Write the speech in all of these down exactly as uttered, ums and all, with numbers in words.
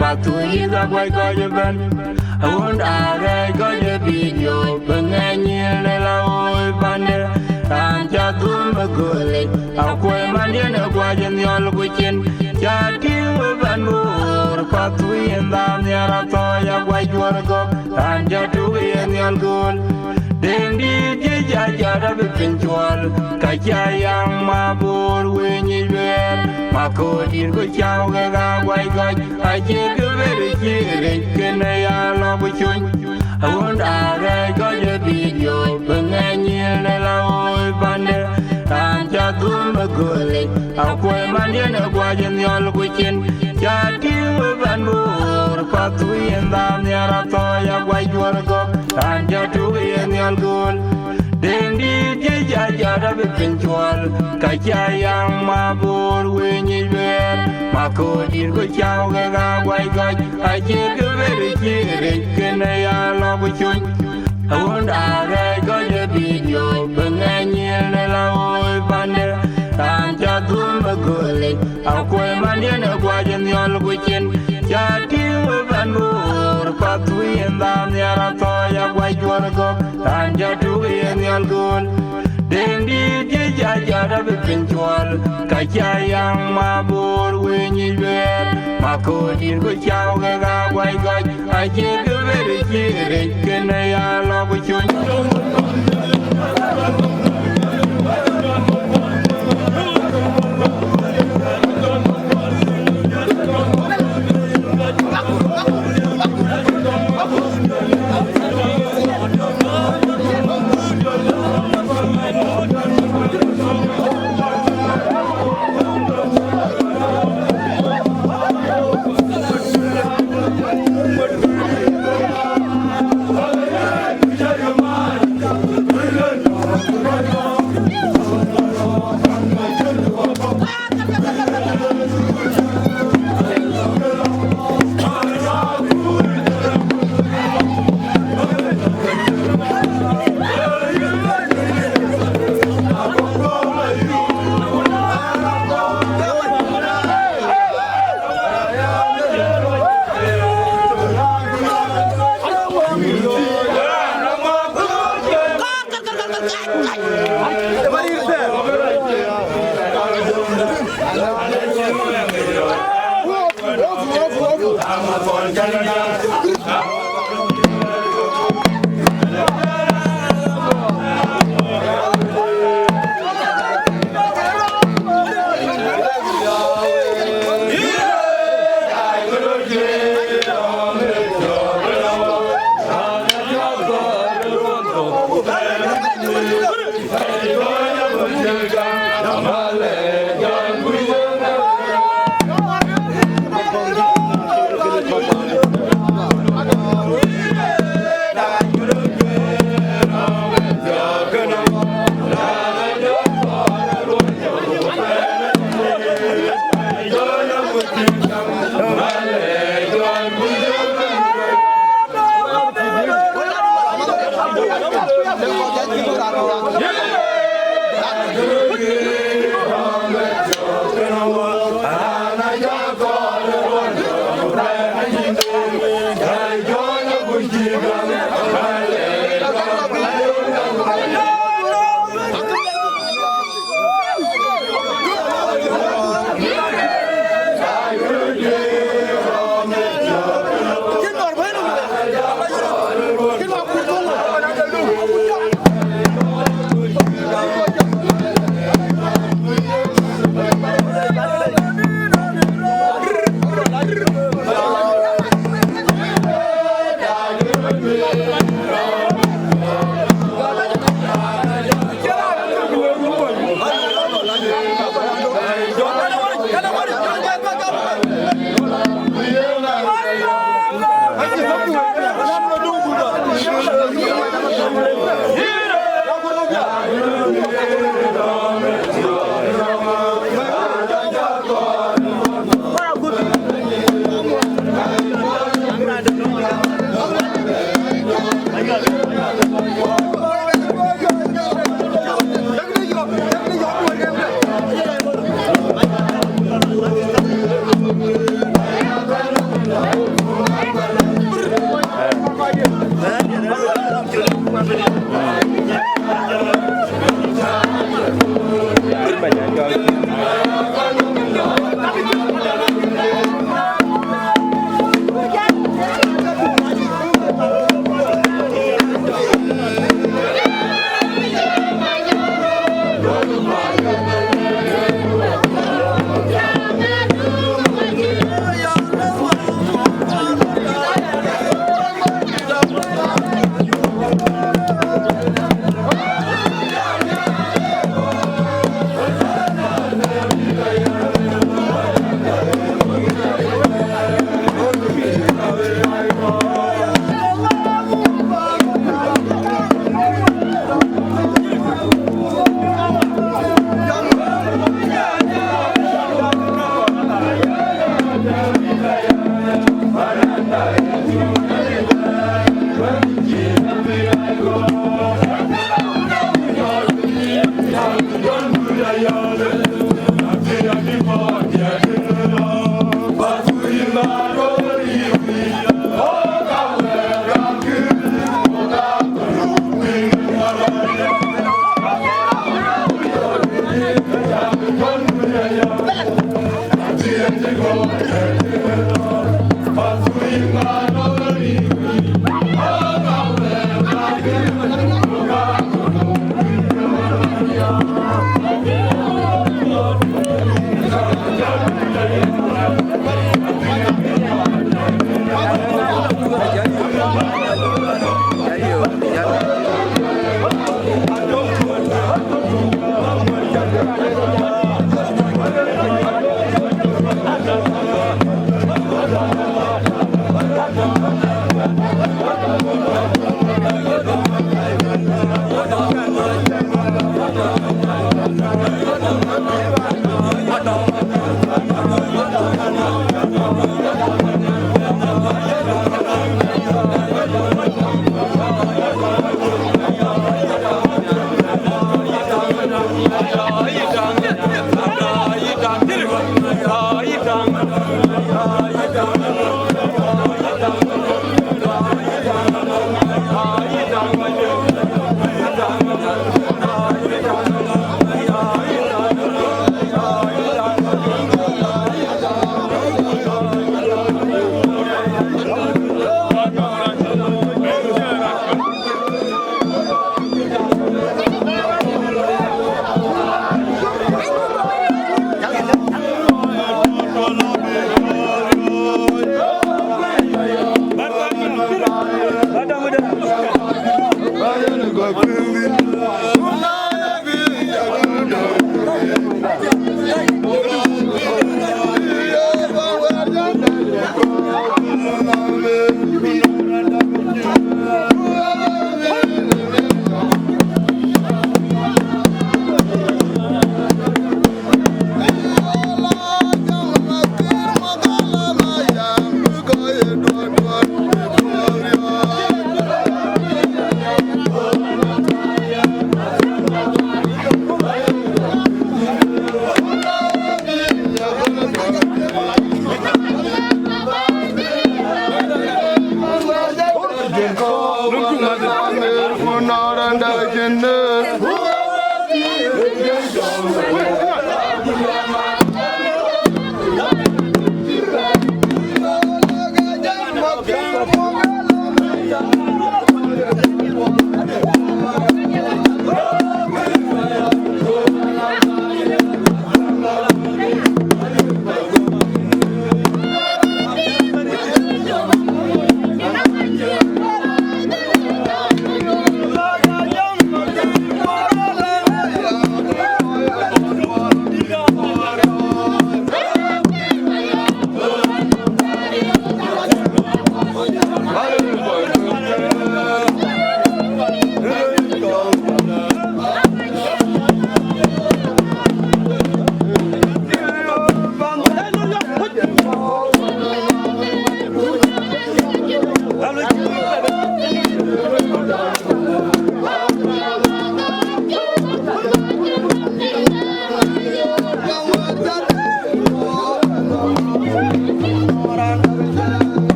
Path wïc yïn ka guac kɔc ëbɛ̈n. Awun aa rɛɛc kɔc ë video, bï ŋɛny nyïïn ë la ɣööc pande. Raan cä dhum ë göölic, akuɔ̈c mandiën ë guac ë nhiɔl ku cin. Cä tïŋ ëbɛ̈n bï ɣöör, path wïc yïn dham nhiar athɔɔc, aguac juɔ̈r gɔ̈k. Raan cä tuk ë ye nhiɔl gööl, Deŋdït cï jajat abï piny cuɔl, ka cä yäŋ ma boor wëny ë luɛɛl, ma kööldït ku cäu kek aa guac gɔc, acie kë bɛ̈t ë cï rec kënë ya lɔ ku cuny. Awun aa rɛɛc kɔc ë video, bï ŋɛny nyïïn ë la ɣööc pande, raan cä dhum ë göölic, akuɔ̈c mandiën ë guac ë nhiɔl ku cin. Cä tïŋ ëbɛ̈n bï ɣöör, path wïc yïn dham nhiar athɔɔc, aguac juɔ̈r gɔ̈k. Raan cä tuk ë ye nhiɔl gööl, Deŋdït cï jajat abï piny cuɔl, ka cä yäŋ ma boor wëny ë luɛɛl, ma kööldït ku cäu kek aa guac gɔc, acie kë bɛ̈t ë cï rec kënë ya lɔ ku cuny. Awun aa rɛɛc kɔc ë video, bï ŋɛny nyïïn ë la ɣööc pande, raan cä dhum ë göölic, akuɔ̈c mandiën ë guac ë nhiɔl ku cin. Cä tïŋ ëbɛ̈n bï ɣöör, path wïc yïn dham nhiar athɔɔc, aguac juɔ̈r gɔ̈k. Raan cä tuk ë ye nhiɔl gööl, Deŋdït cï jajat abï piny cuɔl, ka cä yäŋ ma boor wëny ë luɛɛl, ma kööldït ku cäu kek aa guac gɔc, acie kë bɛ̈t ë cï rec kënë ya lɔ ku cuny.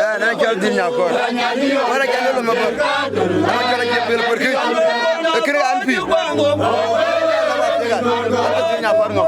Ë, na cɔl dhil nyakɔr. Wala cɔl lɔ mabor. Wala cɔl cɔl pel por ki. E kir an pi. Dhil nyakɔr ŋo.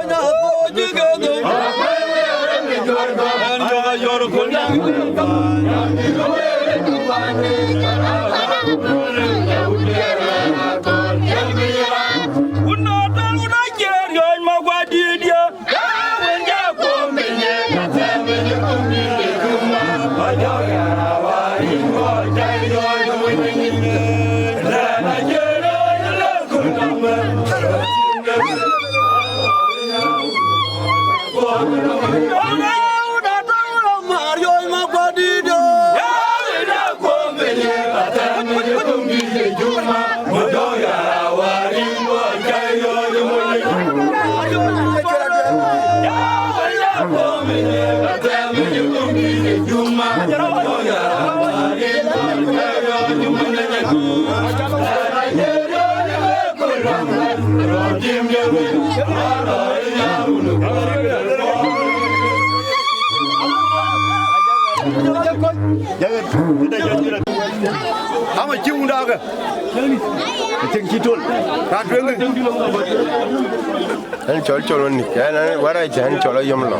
Ama cï wunda ke. Cïn cï tol. Ka tueŋ. Ɛn cɔl cɔl wä nik, ɛn, ɛn, wä rɛc ɛn cɔl ayom lɔ.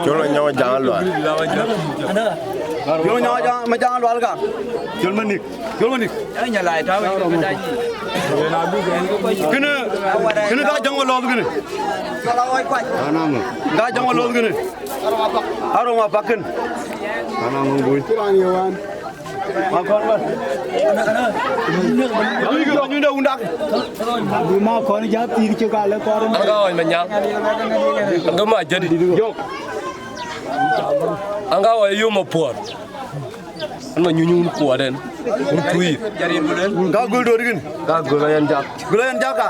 Cɔl wä nyɔŋ jaŋ lual. Cɔl wä nyɔŋ jaŋ, ma jaŋ lual ka. Cɔl ma nik. Cɔl ma nik. Nya lai tau. Kene, kene ka jaŋ wä lɔth kene. Ka jaŋ wä lɔth kene. Aroma pakin. Ana ŋuŋ bui. Akɔn ba. Awi ke rɔny de undak. Duma kɔn ja pir ci ka le kɔr. An ka ɔny manyang. An ka ma jadi. Yok. An ka ɔy yum apuɔr. An ma nyuny un kuɔden. Un tuir. Ka gul dot gin. Ka gul ayen jak. Gul ayen jak ka.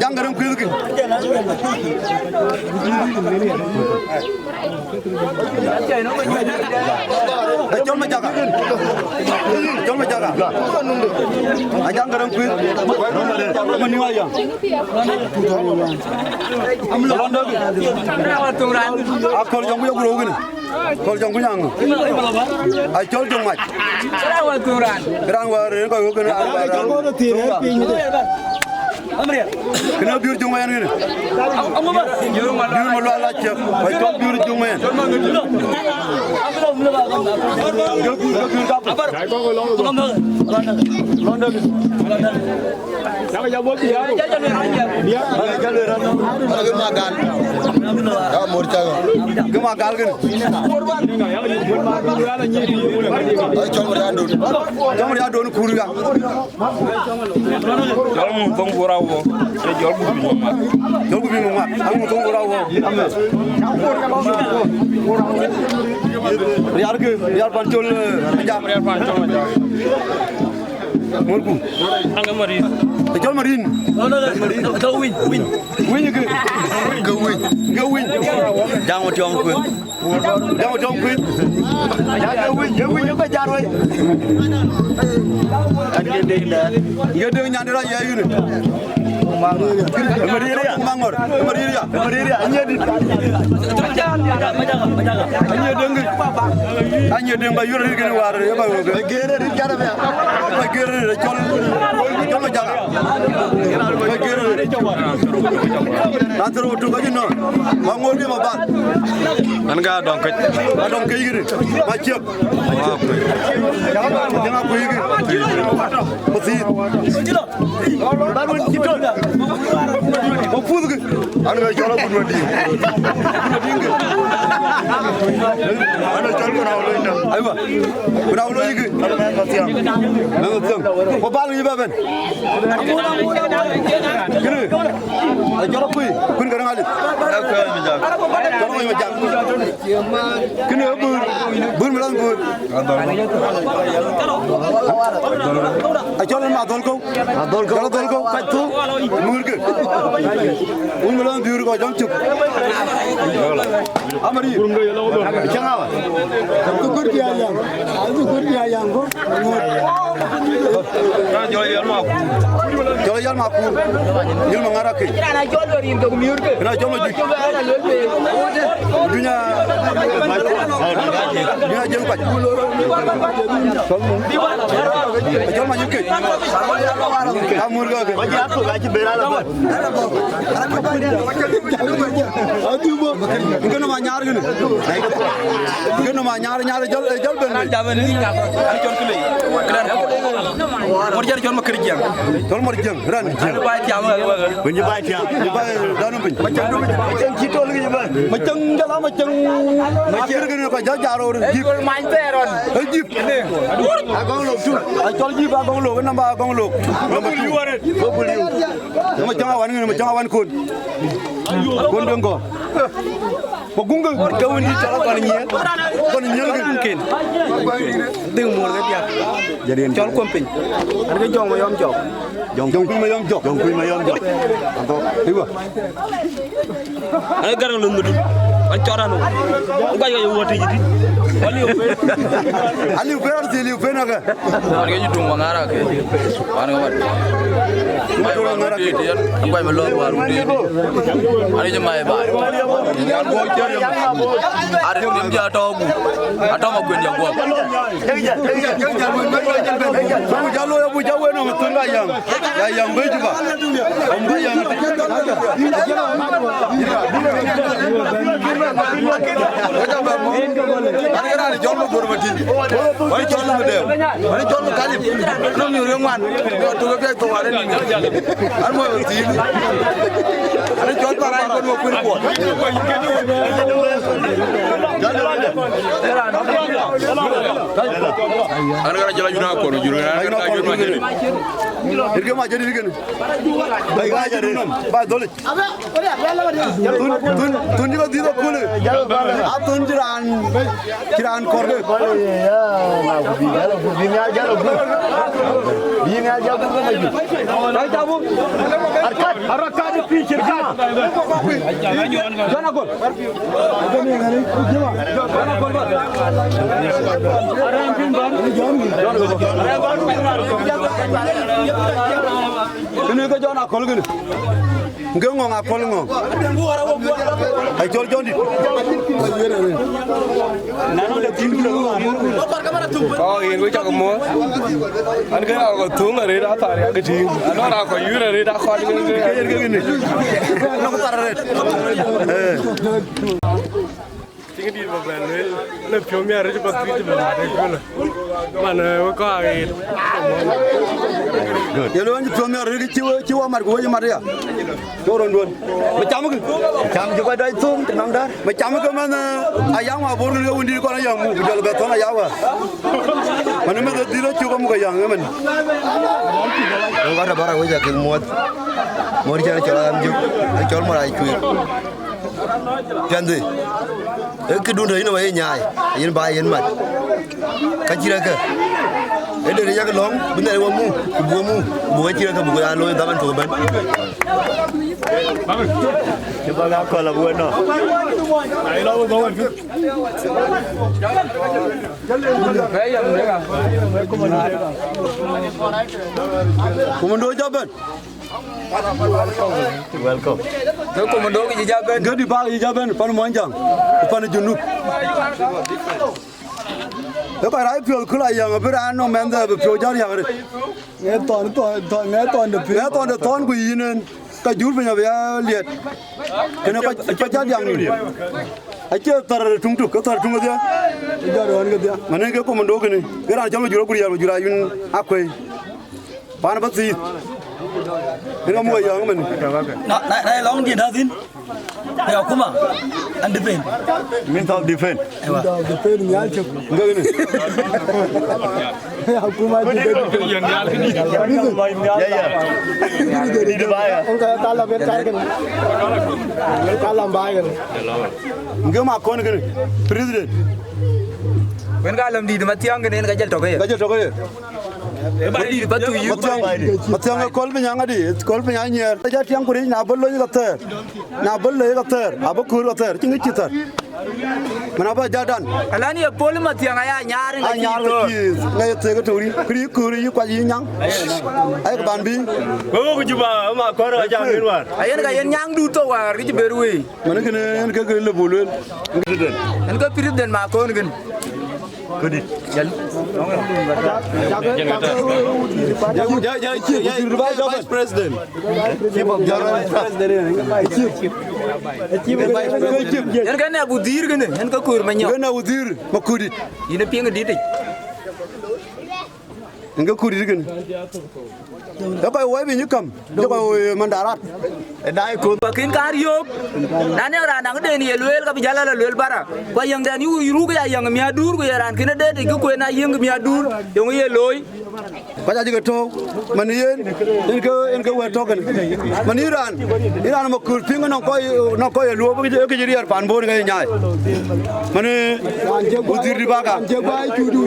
Jaŋ gärëm kuëth kï. Ë, cɔl ma jaka. Cɔl ma jaka. A jaŋ gärëm kuëth. Ma niŋ a yam. Lɔn dɔ̈k. A kɔl jɔŋ ku jɔ gurou kënë. Kɔl jɔŋ ku nyaŋ. A cɔl jɔŋ mac. Raan wäär rin kɔc wök kënë. Kënë biur juŋ wɛn kënë. Biur ma lual la ciɛk. Kɔc tɔŋ biur juŋ wɛn. Gök biur, gök biur kapɔ. Lɔn dɔ̈k. Lɔn dɔ̈k. Ake magal. Ka mor cago. Ke magal gin. Ai, cɔl mor ya don. Cɔl mor ya don kur ya. Jɔl mum thoŋ kur awo. Jɔl ku bi mum mat. Jɔl ku bi mum mat. An mum thoŋ kur awo. Riar ke, riar pan cɔl, eh, riar pan cɔl. Morku. Aŋë marin. Ë cɔl marin. Ka winy, winy. Winy ke. Ke winy. Ke winy. Jaŋ wä tiɔŋ kuën. Jaŋ wä tiɔŋ kuën. Ya ke winy, ke winy ke jar wei. An ke dek da. Ke dek nyan dek ra ya yini. Malaria. Mangor. Malaria. Malaria. Anyie dit. Anyie deng. Anyie deng ba yur ri gini war. Ba gere ri jara ba. Ba gere ri chol. Chol ma jara. Ba gere ri chol. Antero tu ka jino. Mangor di ma ba. An ga dɔŋ kec. Ba dɔŋ kec gini. Ba ciek. Wa kec. Jana ku yigi. Ba ti. Ba wën cï tɔ̈. Ba puthkï. An ŋa cɔl abun wadiŋ. An ŋa cɔl ku raw loi na. Aywa. Ku raw loi yïkï. Mɛn thiam. Mɛn thiam. Ku bal yï bɛ̈n. Kënë. Acɔl akui. Kun kërë ŋa lith. Cɔl akui ma jak. Kënë bur. Bur mi lɔn bur. Acɔl ma dhɔl kɔ̈u. Ma dhɔl kɔ̈u. Acɔl dhɔl kɔ̈u. Kac thuk. Murkë. Wun mi lɔn biur kɔc jɔŋ cuk. Amari. Cäŋ awa. Dhukur dia yang. Dhukur dia yang kɔ̈u. Jɔl yɔl ma kur. Jɔl yɔl ma kur. Yɔl ma ŋara ke. Kena jɔl ma juic. Dunya. Dunya jeng kuac. Jɔl ma juic ke. Amur ga ke. Adubo. Ngeno ma nyar gini. Ngeno ma nyar, nyar jol, jol ben. Jam ni. Ani jol kile. Kran ko. Mor jar jol ma kër jam. Jol mor jam, ran jam. Ba jam. Bin ba jam. Ba danu bin. Ma jam, ma jam ci tol gi ba. Ma jam jala ma jam. Ma kër gini ko jol jaro. Jip. Ma teron. Jip. Agong lo tu. Acɔl jip agong lo, namba agong lo. Namba tu. Ma cäŋ awan ngene, ma cäŋ awan kun. Kun döŋ gɔ. Ma guŋ ke, ke wën dït cɔl akɔn nyiël. Kɔn nyiël ke. Ken. Dhëŋ muɔr ke diak. Jadien. Cɔl kuɔm piny. An ke jɔŋ ma yɔm jɔk. Jɔŋ kuc ma yɔm jɔk. Jɔŋ kuc ma yɔm jɔk. Antho. Iwa. Ai, garang lun mudu. An cɔran. An gua yo wati jiti. Aliu pe. Aliu pe, arsi aliu pe na ke. An ke jutung mangara ke. An ke mat. Jutung mangara ke. An gua melo waru di. An ke mai ba. An gua jere. An ke ja togu. Atoma kwen ja gua. Jalo ya bu jawe no mutun ga yang. Ya yang be juba. Om be yang. Wajaba mo. Ani kara ni jol mo bor matin. Wani jol mo de. Wani jol mo kalim. No mi ure ngwan. Mi otu ga to wale ni. An mo ti. Ani jol para ko mo kwin ko. An kara jala juna ko juna. Irke ma jadi irke. Ba ga jadi. Ba dole. Tun, tun, tun jiko dhidho kule. A tun jiran, jiran korge. Bai tabu. Arkat, arkat pi shirkat. Jana gol. Jana gol ba. Kini ke jona kol gini. Nge ŋɔŋ akɔl ŋɔŋ. Ai cɔl jɔndit. Ɔ, yen wek cak muɔ̈th. An kën akɔ thöŋ arëët athar yak tïŋ. Anɔn akɔ yur arëët akɔt. Ke yen ke gini. Nɔk thar arëët. Eh. Tiŋ dït ba bɛn lueel, le piɔ̈u miɛt röt ba dhuëëc ba mat ë cuëlë. Man, eh, wek kɔc aɣeer. Ye lueel piɔ̈u miɛt röt cï we, cï we mat ku we cï mat ya. Cï we röt duön. Macam kï. Macam cï kɔc dɔc thum të nɔm däär. Macam kï man, eh, ayaŋ wa bor kën ke wëndït kɔn ayaŋ muk, ku jɔl bɛ thɔ̈n ayaŋ wa. Man, meth ë dhil acuk amuk ayaŋ ëmën. Wek kɔc tɔ bära wec akek muɔ̈th. Mor cän cɔl ayam jök, cɔl mor acuëër. Piɛndhi, ee këdun tɔ yïn ë wä ye nyaai, yen ba yen mat. Ka cï rɛ̈kkë, ee de yak lɔ̈ŋ, bï Nhialic wä muk, ku buk wä muk, ku buk wä cï rɛ̈kkë, buk ya looi dhaman tök ëbɛ̈n. Cï bäk akɔl abuë nɔ. Komando jɔ bɛ̈n. Welcome. Ke komando ke jɔ bɛ̈n. Ke dï bäk jɔ bɛ̈n pan Muɔnyjäŋ, pan Junub. Ë kɔc rac piɔ̈th kul ayäŋ abï raan nɔm mɛnhde bï piɔ̈u jɔ riäk rëët. Ŋɛk thɔn, thɔn, thɔn, ŋɛk thɔn de piɔ̈u. Ŋɛk thɔn de thɔn ku yïn en, ka jur piny abï ya liɛt. Kënë kɔc, kɔc cä diaŋ nïïm. Acie thär tuŋ tök, ke thär tuŋ kedhie. Jɔ rɔ̈ɔ̈n kedhie. Manë ke komando kënë, ke raan cɔl Majur Agurial, Majur Ayun Akuëi. Pan Pathïïth. Yen ka muk ayäŋ ëmën. Na, na, na lɔŋ dït na thïn. Ya kuma, and defend. Minister of Defense. Aiwa. Defend ni alchok. Ngani. Ya kuma ji de. Ya, ya. Ni de baya. Ka kalam ben karken. Kalam bagen. Nge Makon kënë. President. Wen kalam dït Mathiang kënë, en ka jël tɔ̈ ke ye. Ka jël tɔ̈ ke ye. Ba dït ba tu yï. Mathiang, Mathiang kɔl piny aŋa dï, kɔl piny anyiɛɛr. Ja tiaŋ ku ric na bï lony ka thɛɛr. Na bï lony ka thɛɛr, abï kuur ka thɛɛr. Cï ŋic cï thɛɛr. Mën abä ja dan. Alani ye pol Mathiang aya nyaar ŋa. Anyaar ŋa cï ŋa ye thek tɔ̈ ri. Kri kuur yï kuac yï nyaŋ. Ayek ban bï. Wek wok Juba, Makon aja ŋin war. Ayen ka yen nyaŋ du tɔ̈ war, kï cï ber wei. Mën kënë en ke ke le bul wel. En ke president Makon kën. Kudit. Jal. Ja, ja, ja, chief, chief, vice president. Chief of General Staff. Chief. En ke ne Abu Dhir kën, en ke kur ma nyok. En Abu Dhir ma kudit. Yïn piŋ dit. Ŋe kut yï kënë. Ë kɔc woi piny kam, jɔ kɔc woi mandarat. Ë daai koth. Ba kën kaar yök. Na ne raan naŋ den ye lueel, ka bï jäl ala lueel bara. Ku ayäŋden yu ruk ya yäŋ miäk dur, ku ye raan kën ë deet, kë kuen ayäŋ miäk dur, yöŋ ye looi. Kɔc acï ke tɔ̈u, man yen, yen ke, yen ke wɛ̈t tɔ̈ kënë. Man yïn raan, yïn raan ma kut piŋ nɔŋ kɔc, nɔŋ kɔc ye luɔɔp, ke cï riɛɛr pan Bor ke ye nyaai. Man ë, wudhir dï baka. Ë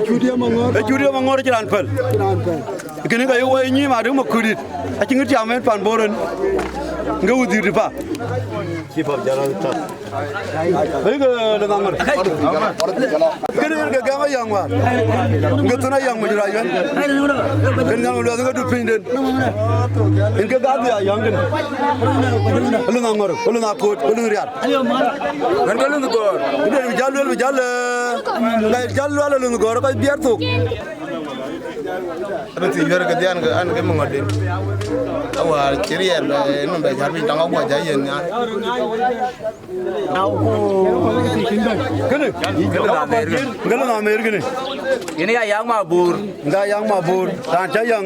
cut ye maŋɔ̈ɔ̈r cï raan päl. Kënë ka ye woi nyïïm adï ma kudit. Acï ŋït tiam en pan Bor en. Ŋe wudhir dï pa. Chief of General Staff. Ëyï ke lëŋ aŋör. Kënë yen ke gɛm ayäŋ wäär. Ke thun ayäŋ Majur Ayun. Kënë nyal luɛth ke du pinyden. Yen ke gadhi ayäŋ kënë. Lëŋ aŋör, lëŋ akoot, lëŋ rial. Yen ke lëŋ gɔ̈ɔ̈r. Kënë bï jäl luel, bï jäl, eh, na jäl luel lëŋ gɔ̈ɔ̈r, kɔc biɛr thok. Abï thiëc wɛ̈ɛ̈r ke dhian ke an ke mïŋɔ̈den. Awäär cï riɛɛr bɛ nɔm bɛ cär piny tɔŋ aguɔ ja yen nhial. Kënë? Gëlë na mer kënë? Yen ya yak ma bor. Nga yak ma bor. Raan ca yaŋ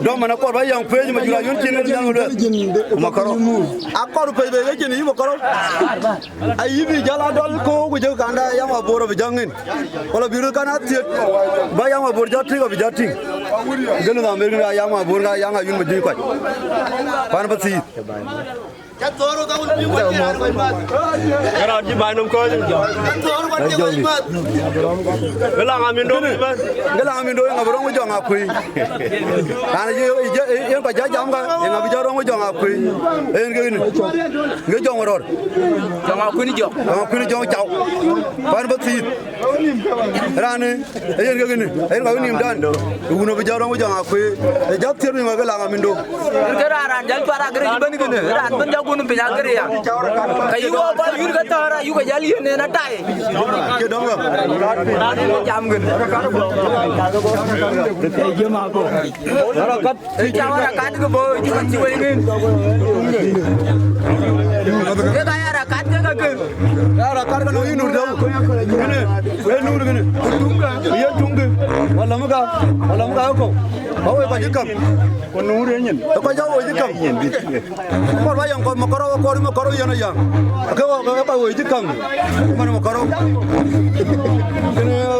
dɔm man akɔr ba yaŋ pec Majur Ayun cin yen yaŋ luel. Ma kɔrɔ. Akɔr pec be ke cin yï ma kɔrɔ. Ayï bï jäl adɔl ko ku jëk kanda yam abor abï jäŋ ŋin. Wala bï röt kan athiet ba yam abor jɔ tïŋ abï jɔ tïŋ. Gël na mer ŋin ayam abor ŋa yam ayun ma juëc kɔc. Pan Pathïïth. Ëra cï bäny nɔm kɔc. Gël aŋa min do. Gël aŋa min do ŋa bï rɔŋ jɔŋ akuëi. Raan yen kɔc jɔ jam ka yen abï jɔ rɔŋ jɔŋ akuëi. Yen ke ŋin. Ŋe jɔŋ rɔt. Jɔŋ akuën jɔŋ. Jɔŋ akuën jɔŋ cau. Pan Pathïïth. Raan ë yen ke kënë. Yen ka wï nïm dan. Wun abï jɔ rɔŋ jɔŋ akuëi. Ë jɔ thiër wï ŋa ke laŋ amin do. Ke raan raan jal cuat agëre cï bɛ̈n kënë. Raan bɛ̈n jɔ kun piny agëre ya. Ka yï wok kɔc yïn ke thɔ̈ɔ̈r ayuk ke jal yen en atai. Ke dɔm ɣa. Raan ë jam kënë. Ë cä wä rakat ke bɔ̈ cï man cï wei ŋën. Ke ka ya rakat ke ka kën. Ya rakat ke nɔŋ yïn nu däu. Kënë, ë nu kënë. Ku tuŋ ke, ye tuŋ ke. Wala më ka, wala më ka ko. Ba wei kɔc kam. Ku nu re nyin. Kɔc ja wei kam. Kɔr ba yam kɔc ma kɔrɔ, kɔr ma kɔrɔ yen ya. Ke wa ke ba wei kam. Man ma kɔrɔ. Kënë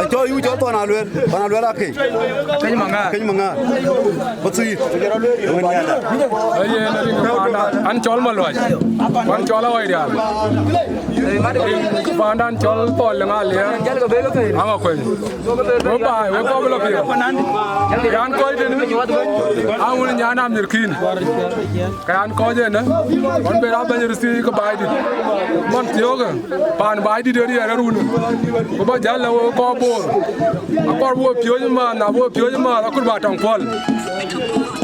Acɔl yu cɔl Thɔn Aluel, Thɔn Aluel Akec. Keny Maŋaar. Keny Maŋaar. Ba thuiir. Ayen rin ke panda, an cɔl Maluac. Wan cɔl Awai Dial. Rin ke panda an cɔl Thɔl Leŋ Aliɛr. Aŋa Kueny. We baai, we kɔc bï lɔ piŋ. Yan kɔc tënë, an wun nyan Amir Kin. Ka yan kɔc ënë, ɣɔn ben a bɛ̈ny rithii ke Baidït. Man thiöökë, paan Baidït ë riɛɛr ë run. Ku bä jäl lɛ we kɔc Bor. Akɔr wo piööc man, na wo piööc man, akur ba tɔŋ puɔl.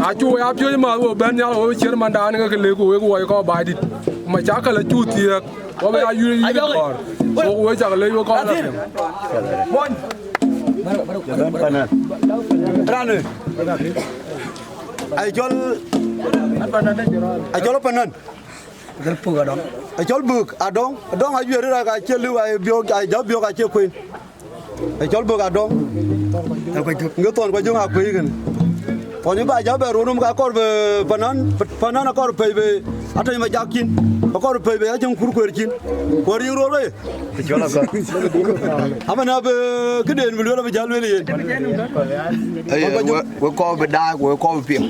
Acu we a piööc man, wo bɛ̈n nhial, wo ciër mandan ke ke lëk, ku wek wo kɔc Baidït. Ku macakël acu thiëëk. Wo bï ya yur yïn kɔɔr. Wo we cak lec we kɔɔr la piŋ. Ranë. Ai cɔl, ai cɔl Panan. Ai cɔl Bök Adɔŋ. Adɔŋ ajuɛɛr rak acie liu, ai biök, ai jɔ biök acie kuen. Ë cɔl Bök Adɔŋ. Ŋë Thɔn Kuajöŋ akuëi kën. Thɔn ë ba jɔ bɛ ruɔ̈n rum ka kɔr bë Panan, Panan akɔr pɛ̈i bë atɔ̈c ma jak cin. Akɔr pɛ̈i bë acïn kur kueer cin. Kueer yiŋ ruɔ̈r wei. Amën abë këden bï lueel abï jäl lueel yen. Ëye, we, we kɔɔr bï daai, we kɔɔr bï piŋ.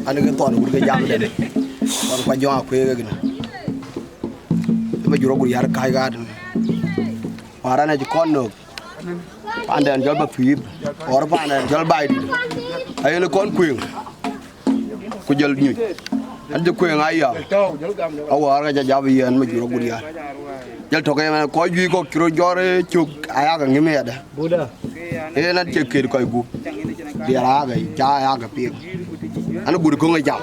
An ke Thɔn wut ke jam dɛn. Thɔn Kuajöŋ akuëi kën. Ë ba jur agur yar kac gat. Waran acï kɔn nök. Pandɛn jɔl ba piith, ɣɔr pandɛn jɔl Baidït. Ayen kɔn kuëŋ, ku jɔl nyuc. An cï kueŋ aya. Awäär ka ca jap yen ma jur agut yar. Jal tɔ̈ ke man kɔc juëc kɔ̈k cï röt jɔt ë cök ayakë ŋïm yadë. Buda. Yen an cie kët kɔc gup. Diɛɛr ayakë ca ayakë piŋ. An gut köŋ ë jam.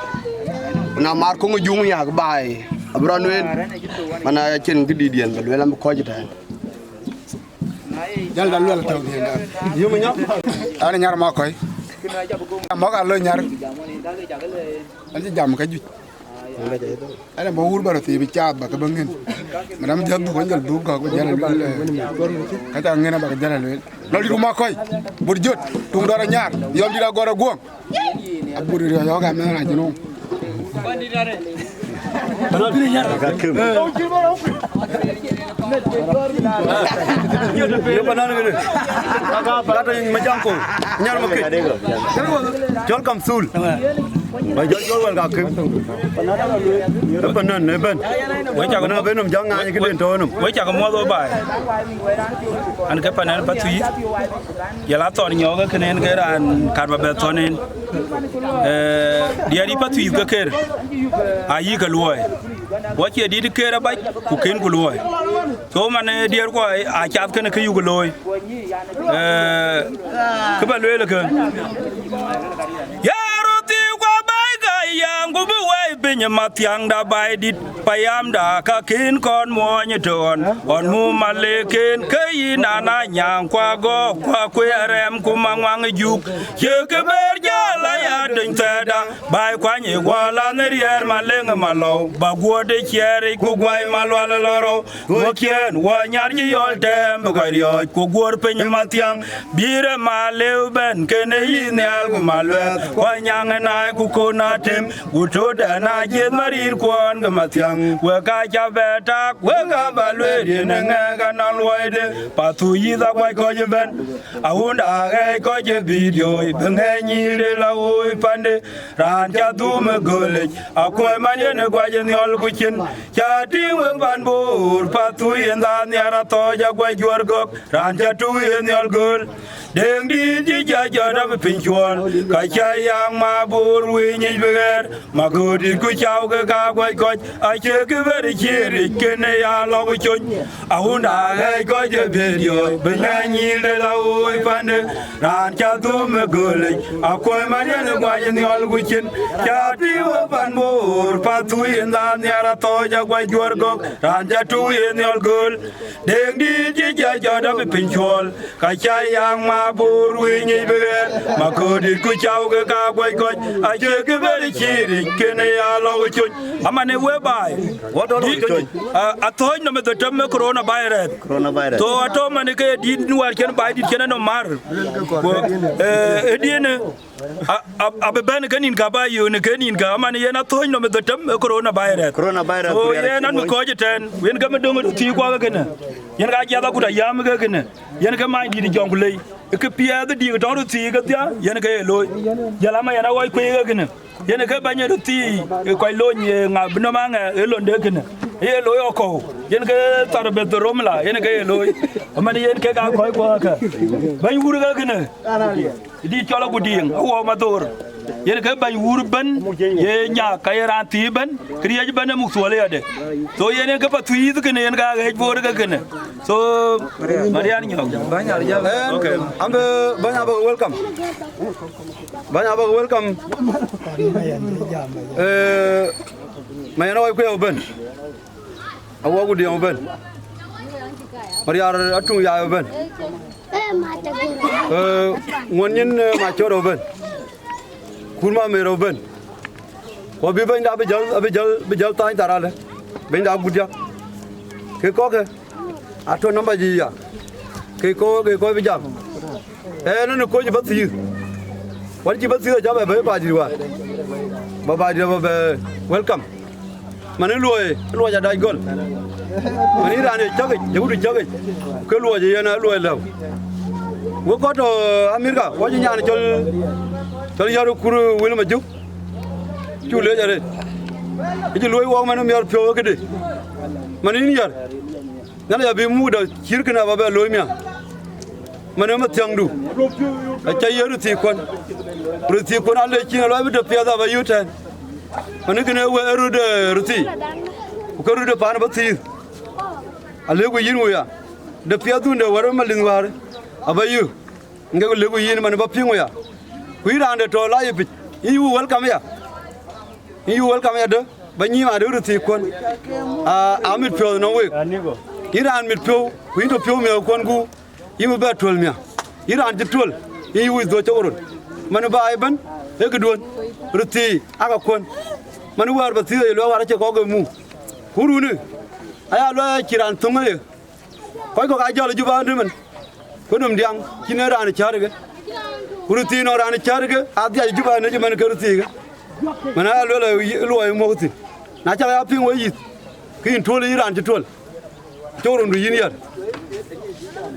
Na mar köŋ ë juŋ yak baai abï rɔt nueel. Man acïn këdït yen bï lueel an bï kɔc ëtɛ̈ɛ̈n. Jal da luel tau dia da. Yum nyam. An nyar ma koi. Mok a lo nyar. An ci jam ka juic. An ba wur ba ro ti bi cha ba ka ba ngin. Madam jal du ko jal du ko ko jal luel. Ka ta ngin ba ka jal luel. Lo di ma koi. Bur jot. Tung dora nyar. Yom di da gora guang. Abur ri yo ga me na jinu. Yo ba nan gele. Ka ta ma jam ko. Nyar ma ke. Jol kam sul. Ba jol jol wal ga ke. Ba nan ne ben. We cha na ben um jang na ke den to num. We cha mo do bai. An ke panen pa tu. Yala thɔn nyɔɔk ke kënë en ke raan kat ba bɛ thɔn en. Eh, diɛɛr yï path thiith ke ker, ayï ke luɔi. Wɔ cie dit ker abac, ku ken ku luɔi. So man, eh, diɛɛr kuɔ, eh, acath kënë ke yuk looi. Eh, kë ba lueel ke. Ya röt thii kua baai ka yam, ku bï wɛi piny ë mathiaŋda baai dit. Payamda ka kin kɔn muɔny ëtɔ̈ɔ̈n, ɣɔn mu malëkken ke yïn an, anyaŋ kua gɔ̈k kua kueer rɛm ku maŋuaŋ ë juk. Cie kë bɛ̈ɛ̈r jäl aya döny thɛɛrda, baai kuany ë guɔ la në riɛɛr malëŋ ë malɔu, ba guöt ë ciɛɛric ku guai malual ë lɔ rou. Ŋuɔ̈kiɛn wɔ nyar cï yɔl tɛɛm bï kɔc riɔ̈ɔ̈c ku guöör piny ë mathiaŋ. Bï rem aa lëu bɛ̈n kënë yï nhial ku maluɛth, ku anyaŋ ë naai ku kon atem, ku todɛn aa jiëth marir kuɔn ke mathiaŋ. Wek aa ca bɛ tak, wek aa ba lueel yen ë ŋɛk anɔŋ luɔide, pathu yïth akuac kɔc ëbɛ̈n. Awunda aɣɛɛc kɔc ë video, bï ŋɛɛc nyïïr ë la ɣooi pande, raan ca dhum ë gölic, akuɔ̈c man yen ë guac ë nhiɔl ku cin, ca tïŋ wek pan Bor, pathu yen dha nhiar athɔɔc aguac juɔ̈r gɔ̈k. Raan ca tu ye nhiɔl göl, deŋ dïït cï ca jɔt abï piny cuɔl, ka ca yaŋ ma Bor winy yic bï ɣɛɛr, ma köördït ku cau ke ka guac kɔc, acie kë bɛ̈ɛ̈r cï ric kënë ya lɔk cony. Awunda ɣɛɛc kɔc ë video, bï ŋɛɛc nyïïr de la ɣooi pande, raan ca dhum ë gölic, akuɔ̈c man yen ë guac nhiɔl ku cin, ca tïŋ wek pan Bor, pathu yen dha nhiar athɔɔc aguac juɔ̈r gɔ̈k, raan ca tu ye nhiɔl göl. Deŋ dïït cï ca jɔt abï piny cuɔl, ka ca yaŋ ma Bor winy yic bï ɣɛɛr, ma köördït ku cau ke ka guac kɔc, acie kë bɛ̈ɛ̈r cï ric kënë ya lɔk cony. Aman ë we baai. What all cony? Athööc nɔm ë dhetem ë coronavirus. Coronavirus. So atɔ̈ man ke dït në wär cïn baai dït cïn nɔm mar. Ku, eh, ë diënë, A- a- abï bɛ̈n ke nïn ka ba yöök në ke nïn ka, aman yen athööc nɔm ë dhetem ë coronavirus. Coronavirus. So yen an bï kɔc ëtɛ̈ɛ̈n, yen ke mi döŋ ë röt thii kuak kënë, yen ka jiath akut ayam ke kënë, yen ke many dït jɔŋ ku lei, ke piɛth dïk tɔŋ röt thii kedhia, yen ke ye looi. Jël ama yen awɔc kueek ke kënë, yen ke bɛ̈ny ë röt thii ë kɔc lony ë ŋa bï nɔm aŋɛ ë londe kënë, ë ye looi ɣɔkɔ̈u, yen ke thar beth rom la, yen ke ye looi. Aman yen kek aa kɔc kuak kä, bɛ̈ny wur ke kënë. Dït cɔl Agudiŋ, awɔu Madhor. Yen ke bɛ̈ny wur ëbɛ̈n, ye nyak, ka ye raan thii ëbɛ̈n, këriëëc ëbɛ̈n ë muk thuɔl ë yadë. So yen, yen ke Pathuyith kënë, yen ka ɣɛɛc Bor ke kënë. So, Marian Nyɔk. Ɛn, okay. An bï bɛ̈ny abä welcome. Bɛ̈ny abä welcome. Eh, Mayen awɔu Kuei ëbɛ̈n. Awɔu Agudiŋ ëbɛ̈n. Mariar Atuŋ Yai ëbɛ̈n. Eh, ŋuɔ̈n nyin, eh, Macɔ̈r ëbɛ̈n. Kur Mamer ëbɛ̈n. Ku abï bɛ̈nyda abï jäl, abï jäl, abï jäl thany thar alë. Bɛ̈nyda agut diäk. Ke kɔ̈kë, atɔ̈ nɔm ba jiëc ya. Ke kɔ̈, ke kɔ̈ bï jam. Ee, nɔn ë kony Pathuyith. Wän cï Pathuyith acä bɛ bɛ̈i Baidït wäär. Ba Baidït ba bɛ welcome. Man ë luɔi, ë luɔi adac gɔl. Man ë raan ë cäk yic, ë wut ë cäk yic, ke luɔi ë yen ë luɔi lëu. Wek kɔc tɔ̈ Amerika, wɔ cï nyan cɔl, cɔl Yär Kur Wël Majuk. Cuk leec arëët. Ë cï luɔi wɔk man ë miɔɔr piɔ̈u ë këde. Man yïn Yär. Nhialic abï mukda cït kënë aba bɛ looi miäk. Man ë mathiäŋdu. Acä ye röt thii kuɔn. Röt thii kuɔn alec cïn alɔ bï tɔ piɛth aba yöt tɛ̈ɛ̈n. Mani kënë we röt, eh, röt thii. Ku ke röt ë paan bä thiith. Alëku yïn wuya. De piɛth dun de wär ë malith wäär. Aba yï. Ŋek lëku yïn man bä piŋ wuya. Ku yïn raan de tɔ la yï pic. Yïn yu welcome ya. Yïn yu welcome ya de. Ba nyïïm adë röt thii kuɔn. A, a mit piɔ̈ɔ̈th nɔm week. Yïn raan mit piɔ̈u. Ku yïn tɔ piɔ̈u miɔ̈u kuɔn ku. Yïn bï bɛ tuöl miäk, yïn raan cï tuöl, yïn yï wic dhuɔ̈k cök röt. Man baai ëbɛ̈n, ee këduön, röt thii, aka kuön. Man wäär bä thii, ye luɛk wäär acï kɔ̈k ë muk. Ku runi, aya luɛk cï raan thöŋ ë ye. Kɔc kɔ̈k aa jɔl ë Juba ëmën. Ku nöm diaŋ, cïn ee raan ë cäärkë. Ku röt thii nɔŋ raan ë cäärkë, aa dhiac ë Juba ëmën cï man ke röt thii ke. Man aya luɛl ë luɔi muk thïn. Na cak ya piŋ we yith, ke yïn tuöl yïn raan cï tuöl. Cok run du yïn yär.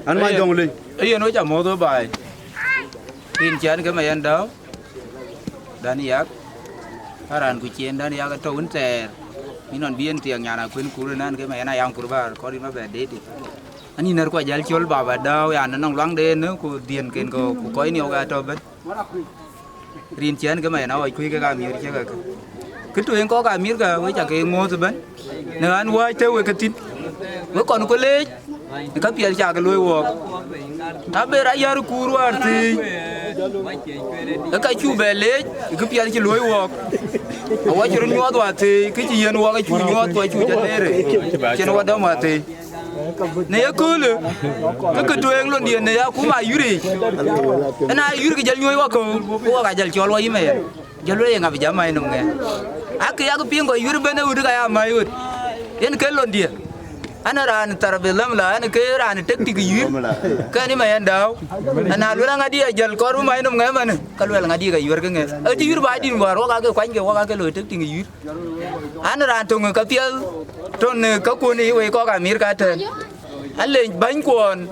An ma jɔŋ lei. Yen wec amuɔ̈th baai. Rin ciɛn ke ma yɛn dääu. Dan yak. Aran ku cien dan yak atɔ̈ wën thɛɛr. Yïn nɔn bï yen thiɛɛk nyan akuën kur ënɛn ke ma yɛn ayam kur bäär kɔr yïn ma bɛ deet. An yïn nɛr ku ajäl cɔl baba dääu yan nɔŋ luaŋde ënë ku dhiënken ke ku kɔc niɔk atɔ̈ ëbɛ̈n. Rin ciɛn ke ma yɛn awɔc kuëc kek amiir ciek akë. Kë tueŋ kɔk amiir ke wek ca ke muɔ̈th ëbɛ̈n. Në ɣän wäc të wek ke thïn. Wek kɔn ku leec, ë ka piɛth ca ke luöi wɔɔk. Na ber ayär kuur wäär thii, ë ka cu bɛ leec, ë kë piɛth cï luöi wɔɔk. Awɔc röt nyuɔɔth wäär thii, kë cï yen wɔɔk acu nyuɔɔth ku acu ca leerë. Cïn wä dɔm wäär thii. Në ye köölë, ke kë tueŋ londiɛn në ya kum ayuric. Ëna ayur ke jal nyuɔ̈c wakɔ̈u, ku wak ajal cɔl wa yï mɛɛr. Jal wek ye ŋa bï jam mai nɔm ŋɛɛr. Akë yak piŋ kɔc yur ëbɛ̈n ë ɣöt ka ya mai ɣöt. Yen ke londiɛn. An raan thar bï lam la, an ke raan tek tik yur. Kɛn ë ma yɛn dääu. Ana luel aŋadï ajal kɔr bï mai nɔm ŋɛɛr manë, ka luel aŋadï ka yuɛr ke ŋɛɛr. Ë cï yur ba dïn wäär, wak ake kuany ke, wak ake loi tek tik yur. An raan töŋ ë ka piɛth, tɔ̈ në ka kuön ë wei kɔk amir ka tɛ̈n. Alec bänykuɔn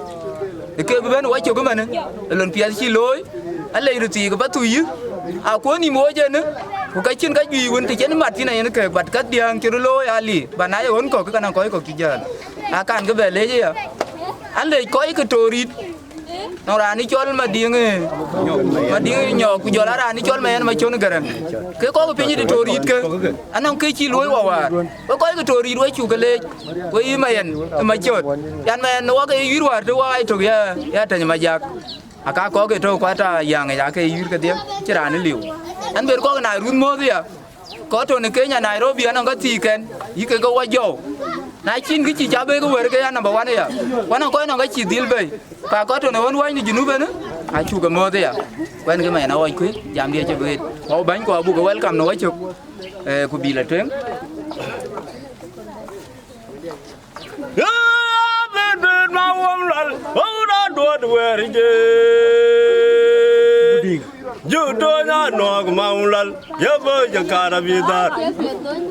ë ke bï bɛ̈n wacök ëmënë, ë lon piɛth cï looi, alec röt thiik ë pathuu yï, akuɔ̈n nïm wooc ënë, ku ka cïn ka juëc wën të cïn mat thïn ayen kek, bat ka dhiääŋ cï röt looi ali, ba na ye ɣön kɔ̈k, ke ka naŋ kɔc kɔ̈k cï jäl. Akan ke bɛ lec aya. Alec kɔc ke toor rit, nɔŋ raan ë cɔl Madiŋ, ë, Madiŋ Nyɔk, ku jɔl a raan ë cɔl Mɛɛn Macön Gäräŋ. Ke kɔk piny ë toor rit ke, anɔŋ ke cï luöi wawäär. We kɔc ke toor rit we cuk ke leec, we yï Mɛɛn ë Macön. Yan Mɛɛn wak ë yïr wäär të wak aa tök ya, ya tɛ̈ny Majak. Aka kɔk ë tök kuat a yäŋ ë ya ke yïr kedhie, cï raan ë liu. An ber kɔk na ruth muɔ̈th ya. Kɔc tɔ̈ në Kenya, Nairobi, anɔŋ ka thiikɛn, yï ke ke wɔ jɔu. Na cïn kë cï ca bɛ̈i ke wër ke ya number one aya. Ku anɔŋ kɔc nɔŋ ka cï dhil bɛ̈i. Ka kɔc tɔ̈ në ɣön wäc në Junub ënë, acuk ke muɔ̈th aya. Wɛn ke mɛn awɔc kuëc, jamdiɛ̈ cï bɛ̈i. Ku abäny ku abuk ke welcome në wacök, eh, ku bï la tueŋ. Ya ben ben ma wom lal, wom da duot wer je. Ju to na nok ma wom lal, ya bo je kara bi dar.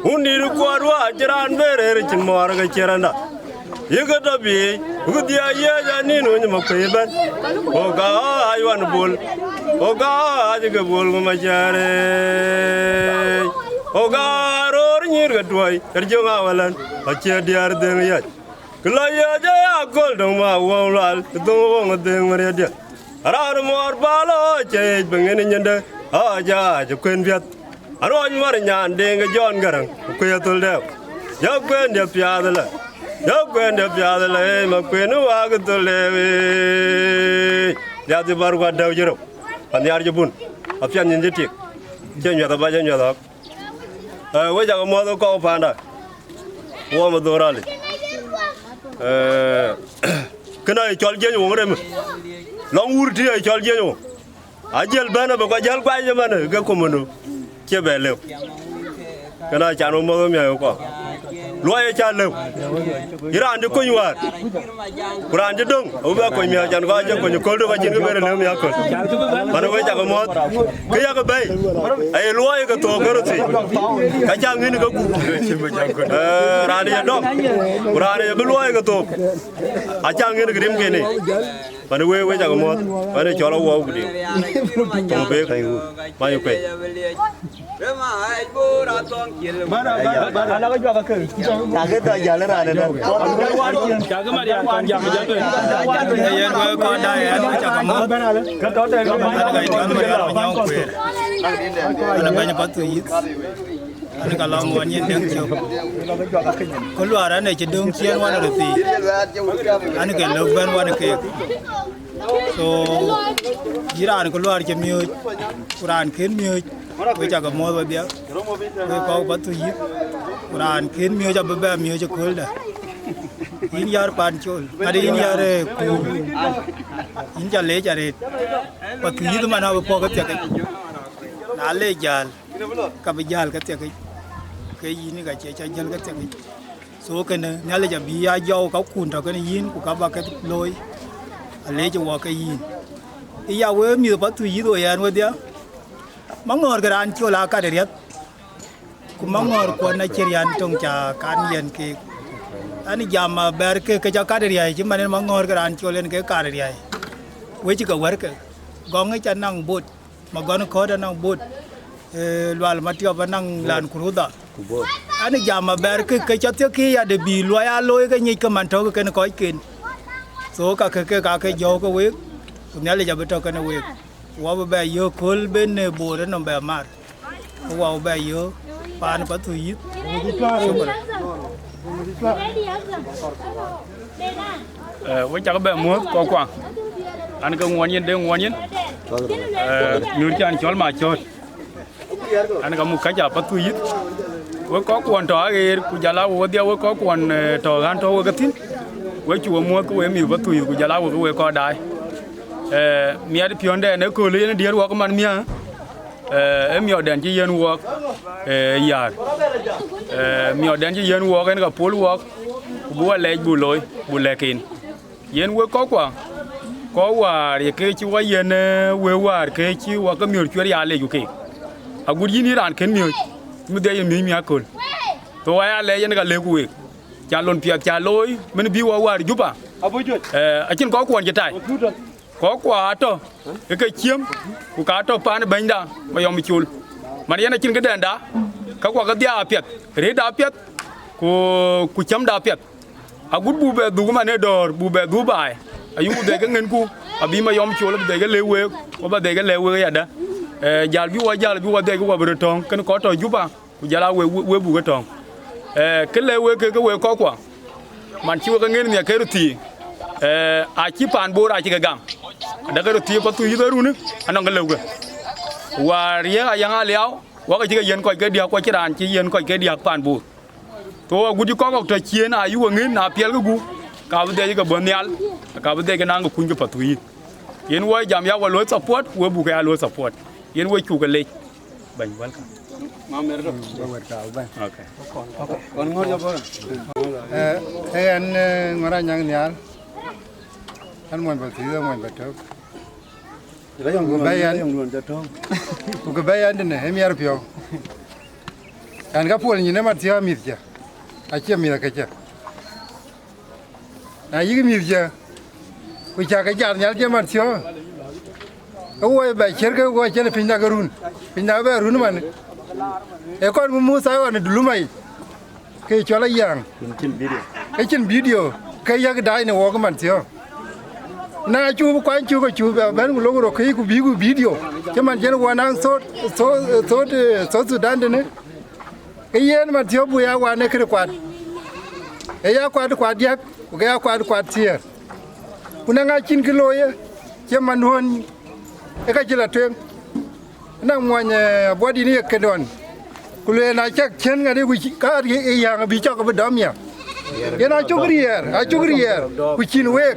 Unir kuɔt wa jiran berer cin mor ga ciranda. Yeke tɔ bi, ku dhia ye ja nin weny ma kwe ben. O ga ai wan bol. O ga ai ke bol ma jare. O ga ror nyir ga tuai. Kar jong awalan, acie diar deng yach. Kula ye ja ya gol dong ma wong lal, dong wong deng ma dia. Aran mor balo che bengen nyende, aja je kwen biat. Aron mar nyan deng John Garang, ku ye thul de. Ya kwen de piadle. Ya kwen de piadle, ma kwen wa ke thul de. Ya di bar wa daw jero. An yar jebun. Apian nyin jetik. Chen ya ba chen ya. Eh, we jaga muɔth kɔk panda. Wɔ ma dhorali. Eh, këna ye cɔl jieny woŋ rem. Lɔŋ wur ti ye cɔl jieny woŋ. Ajël bɛ̈n abï kɔc jäl kuany ëmën ke komando. Cie bɛ lëu. Këna can wɔ muɔth miɔ̈c kɔk. Luɔi ye ca lëu. Yï raan cï kony wäär. Ku raan cï döŋ, abï bɛ kony miäk, can kɔc cï kony ëköl, döŋ acïn kë bɛ̈n ë lëu miäk köl. Mɛn we cak muɔ̈th, kë yak bɛ̈i, aye luɔi ke thok ke röt thii. Ka cak ŋïn ke gup. Eh, raan ye dɔm, ku raan ye bï luɔi ke thok. Acak ŋïn ke rim kene. Mɛn we, we cak muɔ̈th, mɛn ë cɔl awuɔu ku diu. Ku bek, many kuec. Kakë tɔ jäl raan ëtɛ̈n. Cakë Mariaŋ kɔn jam jam. Yen wek kɔn daai ɣɛn, wek cakë mɔ̈th. Ɣɛn ë bɛ̈ny Mariaŋ Nyɔŋ Kueer. Ɣɛn ë bɛ̈ny Pathuyith. An ka lɔ ŋuɔn nyin dëŋ cök. Ku luaar an ë cï döŋ ciɛɛn wan röt thii. An ke lök bɛ̈n wan keek. So yï raan ku luaar cï miööc, ku raan kën miööc, we cakë muɔ̈th wedhia. We kɔ̈k bä thu yïth, ku raan kën miööc abï bɛ miööc ëkööldä. Yïn yär pan col, ade yïn yär, eh, kuur. Yïn ca leec arëët. Bä thu yïth man abï pɔ̈k ë thiakic. Na le jäl, ka bï jäl ke thiakic, ke yïn ka cie ca jäl ke thiakic. So kënë Nhialic abï ya jɔu ka kun tɔ̈ kënë yïn, ku ka bä ke looi, alec wɔ ke yïn. Ë ya we mïth pa thu yïth we yɛn wedhia, maŋɔ̈ɔ̈r ke raan col aa kat ë riäth, ku maŋɔ̈ɔ̈r kuɔn acï riän töŋ ca kan yɛn keek. An jam abɛ̈r ke ke ca kat ë riäi, cï man en maŋɔ̈ɔ̈r ke raan col en ke kat ë riäi. Wecï ke wärke, gɔŋ ë ca naŋ bot. Magɔn kɔ̈ɔ̈t anɔŋ bot, eh, Lual Matiɔp anɔŋ Lan Kurudha. Ku bot. An jam abɛ̈r ke, ke cä thiëk kë ya de bï luɔi aa looi ke nyic ke man tɔ̈ ke kën kɔcken. So ka ke, ke ka ke jɔu ke week, ku Nhialic abï tɔ̈ kënë week. Wɔ bï bɛ yök kööl ben, eh, boor enɔm bɛ mar. Ku wɔ bï bɛ yök paan pa thu yïth. Shukran. Eh, we cak bɛ muɔ̈th kɔckuɔ. An ke ŋuɔn yen de ŋuɔn yen. Eh, nyuur can cɔl ma cɔ̈t. An ka muk kaca pa thu yïth. We kɔckuɔn tɔ̈ aɣeer, ku jal a wodhia we kɔckuɔn, eh, tɔ̈ ɣän tɔ̈ we ke thïn. We cu we muɔ̈th ke we mïth pa thu yïth, ku jal a we ke we kɔc daai. Eh, miɛt piɔ̈ndɛn ëkööl yen diëër wɔ ke man miäk. Eh, ë miɔɔcdɛn cï yiɛ̈n wɔɔk, eh, yäär. Eh, miɔɔcdɛn cï yiɛ̈n wɔɔk en ka pol wɔɔk, ku bï wɔ lɛc buk looi, buk lɛ̈k en. Yen wek kɔckuɔ, kɔc wäär ye ke cï wɔ yiɛ̈n, eh, wek wäär ke cï wɔ ke miöör cuɛt ya lec ku keek. Agut yïn yï raan kën miööc, mï dhiɛc ye miöc miäk kööl. Thou aya lɛc yen ka lëk ku week. Ca lon piɛth ca looi, min bï wɔ wäär Juba. Eh, acïn kɔckuɔn cï tai. Kɔckuɔ atɔ̈ ë ke ciëm, ku ka tɔ̈ paan ë bɛ̈nyda Mayɔm Col. Man yen acïn këdɛnda, käkuɔ kedhia apiɛth, rëërda apiɛth, ku, ku cämda apiɛth. Agut buk bɛ dhuk man ë dɔ̈ɔ̈r, buk bɛ dhuk baai, ayï ku dhiɛc ke ŋënku, abï Mayɔm Col abï dhiɛc ke lëu week, ku bä dhiɛc ke lɛ̈k week ayadä. Eh, jäl bï wɔ jäl, bï wɔ dhiɛc ke wɔ bï röt tɔ̈ŋ, kën kɔc tɔ̈ Juba. Ku jɔl aa we, we, we buk ë tɔ̈ŋ. Eh, kë lɛ̈k wek ke, ke wek kɔckuɔ, man cï wek ke ŋen nhiɛk ke röt thii, eh, acï paan Bor acï ke gam. Adäk ke röt thii pa thu yïth ë run, anɔŋ ke lëukë. Wäär riëëk ayaŋ aliau, wak acï ke yiɛ̈n kɔc ke diäk, ku acïn raan cï yiɛ̈n kɔc ke diäk paan Bor. Thou agut cï kɔc kɔ̈k tɔ̈ ciëën, ayï we ŋen, na piɛl ke gup, ka bï dhiɛc ke bɔ̈ nhial, ka bï dhiɛc ke naŋ ke kuny ke pa thu yïth. Yen wɔ jam ya wɔ looi support, ku we buk ke ya looi support. Yen we cuk ke lec. Bɛ̈ny, welcome. Ma mer do. Ba wɛ̈t ka bɛ̈ny. Okay. Kon ŋɔ̈r jɔ bɔ̈. Eh, eh, an, eh, ŋɔ̈r anyaŋ nhial. An mony ba thiëëth, mony ba tök. Ku bɛ̈ yɛn. Ku ke bɛ̈ yɛn tënë, ë miɛr piɔ̈u. An ka puɔl nyin ë mat thiɔ̈k mïth cä. Acie mïth ke cä. Na yïk mïth cä, ku cä ke jat nhial cï mat thiɔ̈k, ke woi bɛ ciɛ̈t ke woi cïn pinyda ke run, pinyda bɛ run man. Ee kɔn bï muth Thayon ë duluma yic, ke cɔl ayäŋ. Ku cïn video. Ke cïn video, ke yak daai në wɔk man thiɔ̈k. Na cuk bï kuany cuk, ke cuk bɛ bɛ̈n ku lok röt kë ku bï ku video, cï man cïn wɔ naŋ thot, thot, thot, eh, South Sudan tënë. Ke yen man thiɔ̈k buk ya wan ë këde kuat, ë ya kuat kuat diäk, ku ke ya kuat kuat thiëër. Ku na ŋa cïn kë looi ye, cï man ɣön ë ka cï la tueŋ. Ënɔŋ muɔny, eh, abuɔdït ye këdɔn, ku lueel na cäk ciën ŋadï ku cï, ka ë yäŋ abï cɔk abï dɔm ya. Yen acuk riɛɛr, acuk riɛɛr, ku cïn week.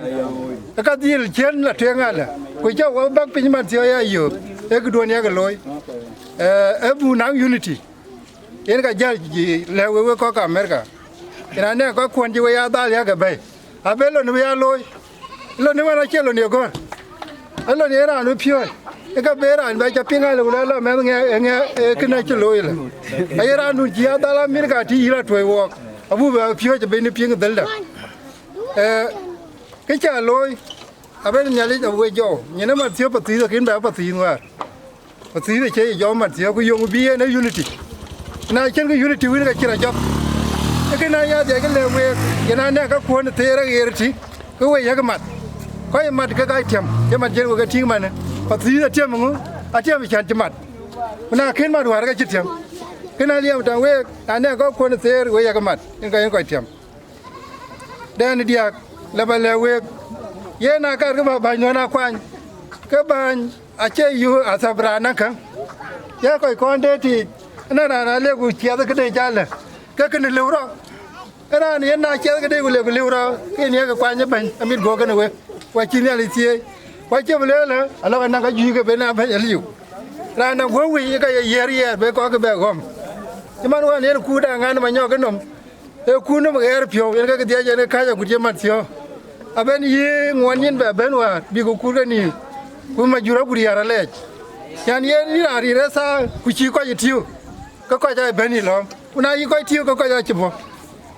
Ë ka dhil ciën la tueŋ alë, ku cä wɔ bäk piny man thiɔ̈k ya yöök, ee këduön yak looi. Eh, ee buk naŋ unity. Yen ka jäl lɛ̈k wek, wek kɔc ke America, yen anɛ̈k kɔc kuɔn cï we ya dhal yak ke bɛ̈i, abë lon bï ya looi. Lon ë wën acie lon ye gɔ̈r, ë lon ye raan bï piɔ̈ɔ̈c, ë ka be raan bɛ ca piŋ alë ku lɔ lɔ mɛnh ŋɛ, ŋɛ, ë kënë acï looi lë. Aye raandun cï ya dhal America tï yï la tuɔ̈i wɔɔk, abuk bɛ piɔ̈ɔ̈c abï në piŋ dhëlda. Eh, kë ca looi, abën Nhialic abï we jɔu, nyin ë man thiɔ̈k pa thiëëth, akïn bɛ pa thiëëth wäär. Ku thiëëth acie ye jɔu man thiɔ̈k, ku yöŋ bï yen ë unity. Na cïn ke unity wën, ka cïn a jɔk. Ee kënë aya dhiɛc ke lɛ̈k week, yen anɛ̈k ka kuɔ̈n ë theer aɣeer tï, ke we yek mat. Kɔc mat ke ka tiɛm, ye man cïn wek e tïŋ manë. Pa thiëëth atiɛm ŋö? Atiɛm cän cï mat. Ku na kën mat wäär, ka cï tiɛm. Kënë aliɛm tɛ̈n week, na nɛŋ kɔ̈k kuɔ̈n theer, we yakë mat, yen ka yen kɔc tiam. Dɛn diäk, la ba lɛ̈k week, yen na kar kë bä bäny nuɔn akuany, ke bäny acie yök athap raan näkä. Ye kɔc kɔn dee tiic, ënɔn raan alëu ku ciɛth këde jalë, ke kënë lëu rɔ. Ë raan yen na ciɛth këde ku lëu ku lëu rɔ, ke yen ye ke kuany ë bɛ̈ny amit guɔ kënë wek, ku acï Nhialic thieei. Ku acï bï lueel ë alɔk anäk ka juëc ke ben a bɛ̈ny aliu. Raan na guɔ wei ka ye yiɛ̈r yiɛɛr be kɔc ke bɛ ɣɔ̈m. Cï man wään yen kuut aŋan manyɔk ë nɔm, ee kuut nɔm ɣɛɛr piɔ̈u, yen ke ke dhiɛc yen ke kääc agut ye mat thiɔ̈k. Abɛ̈n yï ŋuɔn nyin bɛ bɛ̈n wäär bï ku kuut ke nïïm, ku majur agut riäär alɛɛc. Cän yen yïn raan rir ë thaa ku cïï kɔc ë tiëu, ke kɔc aa bɛ̈n yï lɔ̈ɔ̈m, ku na yï kɔc tiëu ke kɔc aa cï bɔ̈.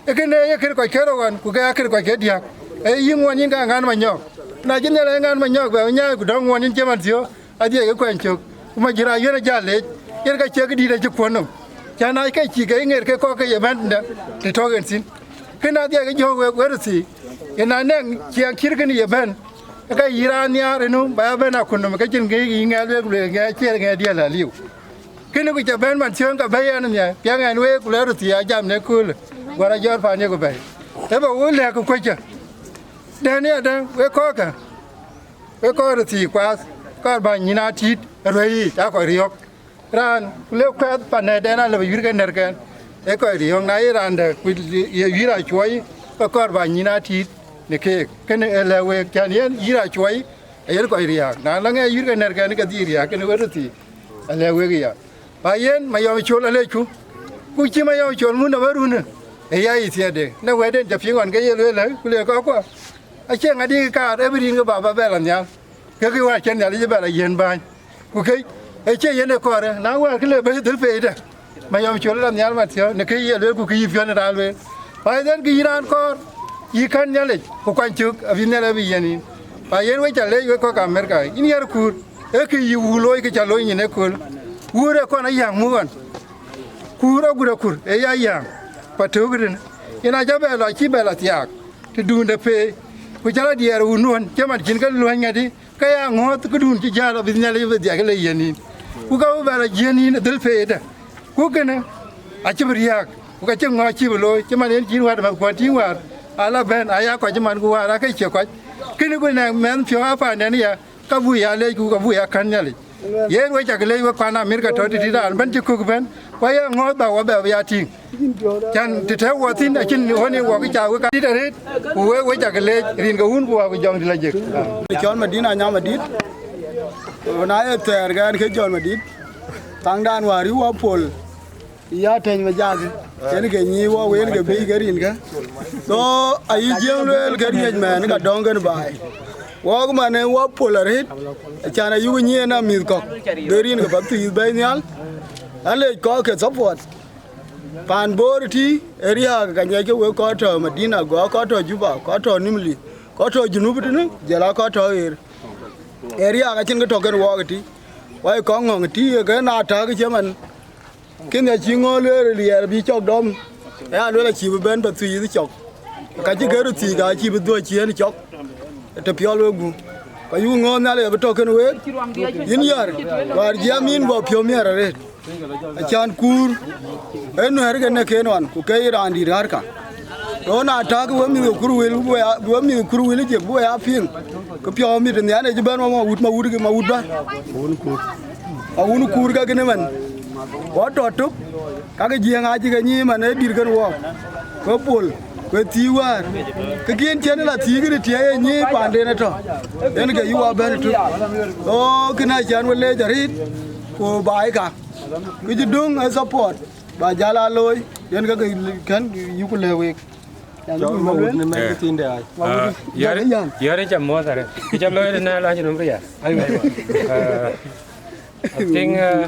Ee kënë ye kër kɔc kërë ɣɔn, ku ke aa kër kɔc ke diäk. Ee yï ŋuɔn yïn ka ŋan manyɔk. Na cï Nhialic ŋan manyɔk bɛ nyaai ku dɔ̈ŋ ŋuɔn yïn cï man thiɔ̈k, adhie ke kuany cök, ku majur aa yïn ajal leec, yen ka ciɛk dïït acï kuɔ̈n nɔm. Cän aa ke cï ke ŋeer ke kɔ̈k ke ye bɛ̈n tëde, të tɔ̈k en thïn. Kënë adhie ke jɔ̈ɔ̈k wek wërëthii, yen na nɛŋ ciɛɛŋ cït kënë ye bɛ̈n, ke ka yï raan nhiaar ënu ba ya bɛ̈n akut nɔm, ke cïn kë yï ŋɛɛl wek lueel ŋɛɛc ciɛɛr ŋɛɛc diɛl aliu. Kënë ku ca bɛ̈n man thiöŋ ka bɛ̈i ɛn nhiɛɛr, piɛŋ ɛn week ku lɛ̈k röthii a jam në köölë, guär a jɔt paan yeku bɛ̈i. Ë ba wok lɛ̈k ku kuöckë. Dɛ̈n ë adɛ̈, wek kɔ̈ɔ̈kä, wek kɔc röthii kuaath, kɔc bä nyïn aa tïït ë ruɛ̈i yiic, aa kɔc riɔ̈ɔ̈k. Raan ku le kuɛth pan nɛ̈ɛ̈tdɛn alëu bï yïr ke nɛ̈rkɛn, ee kɔc riɔ̈ɔ̈k. Na ye raan dɛ̈ ku ye yïr acuɔɔi, ke kɔc bä nyïn aa tïït në keek. Kënë ë lɛ̈k week, cän yen yïr acuɔɔi, ayen kɔc riääk. Na la ŋɛk yïr ke nɛ̈rkɛn ke dhil riääk, kënë wek röthii, alɛ̈k wek ya. Ba yen Mayɔm Col alecku, ku cï Mayɔm Col muk nɔm ë runë, ë ya yï thiëëtde. Në wɛ̈tden ca piŋ ɣɔn ke ye lueel ë, ku le kɔckuɔ, acie ŋadï kaar ë bï rin ke baba bɛ lɔ nhial, ke kë wäär cïn Nhialic bɛ lɔ yiɛ̈n bääny. Ku ke, ë cie yen ë kɔɔrë, na wäär kë le bɛ̈i dhil peeitdë, Mayɔm Col lɔ nhial mathiɔ̈k, në kë ye lueel ku kë yï piɔ̈n ë raan lueel. Ba yen kë yï raan kɔɔr, yï kän Nhialic, ku kuany cök, abï Nhialic abï yiɛ̈n yïn. Ba yen we ca leec wek kɔc Amerika, yïn yär kuur, ee kë yï wur looi kë ca looi nyin ëkööl. Wuur ë kɔn ayäŋ muk ɣɔn. Kuur agut akur, ee ya yäŋ, pa tök rin. Yen aca bɛ lɔ, acï bɛ lɔ thiaak, të duundë peei. Ku ca lɔ diɛɛr wun nuɔ̈n, cï man cïn ke luɔ̈ny ŋadï, ke ya ŋɔ̈ɔ̈th këdun cï jäl abï Nhialic bï dhiak le yiɛ̈n yïn. Ku ka bï bɛ lɔ jiëën yïn dhil peeitdë. Ku kënë acï bï riääk, ku ka cï ŋɔ̈ɔ̈th cï bï looi, cï man yen cïn wäär mɛ̈thkuɔn tïŋ wäär, ala bɛ̈n, aya kɔc cï man ku wäär, ake cie kɔc. Kënë ku nɛ̈k mɛnh piɔ̈u aa paanden ya, ka buk ya leec, ku ka buk ya kän Nhialic. Yen we cak leec wek pan Amerika tɔ̈ tëtït raan bɛ̈n cï kök bɛ̈n, ku aye ŋɔ̈ɔ̈th ba wɔ bɛ ya tïŋ. Cän të tɛ̈ wɔ thïn acïn ɣɔn ë wɔ kë ca wek ka dït arëët, ku wek we cak leec rin ke wun ku wä ku jɔŋdït lɔ jek. Cɔl Madina Anyaŋ Madït, ku na ye thɛɛr ke ɛn ke Jɔn Madït, thaŋdan wäär yï wä pol, ya tɛ̈ny me jak, yen ke nyi wɔ, wen ke bï ke rin ke. So, ayï Jiëŋ lueel ke riëc mɛn ka dɔŋ kën baai. Wɔk man ë wä pol arëët, acan ayuk nyi en a mïth kɔ̈k, de rin ke bä thiith bɛ̈i nhial. Alec kɔc ke support. Paan Bor tï, ë riääk ka nyiɛc ke wek kɔc tɔ̈ Madina, gɔɔk kɔc tɔ̈ Juba, kɔc tɔ̈ Nimli, kɔc tɔ̈ Junub tënë, jɔl a kɔc tɔ̈ ɣer. Ë riääk acïn kë tɔ̈ kën wɔɔk tï. Wai kɔc ŋɔ̈ŋ tï, ë kën a täk cï man. Kën ya cï ŋö lueel liɛɛr bï cɔk dɔm, ë ya lueel acï bï bɛ̈n bä thuiith cɔk. Ka cï kër thiic, ka cï bï dhuɔ̈c ciëën cɔk, të piɔl wek gup. Ka yuk ŋɔ̈ɔ̈th Nhialic abï tɔ̈ kën week, yïn yär, wäär jiɛɛm yïn guɔ piɔ̈u miɛt arëët. Acan kuur, ë nuɛ̈ɛ̈r kën në ken ɣɔn, ku ke yï raan dït ɣärka. Rɔn aa tak we mïth ke kur wil, we mïth kur wil jek, we ya piŋ. Ke piɔ̈u mit nhial ë cï bɛ̈n wä ma wut, ma wut, ma wut bä. Awun kuur ka kënë man. Ku atɔ̈ tök, ka ke Jiëŋ acï ke nyiic man ë dït kën wɔɔk. Ku pol, ku thii wäär. Ke kïn cïn la thii kënë tiɛɛi ë nyiic paanden ëtɔ̈. Yen ke yï wä bɛ̈n tök. Ɣo kënë acän we leec arëët, ku baai ka. Kë cï döŋ ë support, ba jäl aa looi, yen ke ke kën yï ku lëu week. Cɔl ma wut në mɛn ke thïn de ai. Yar, yar ca muɔth arë. Kë ca looi në la cïn rum riya. Aiwa. I think, uh,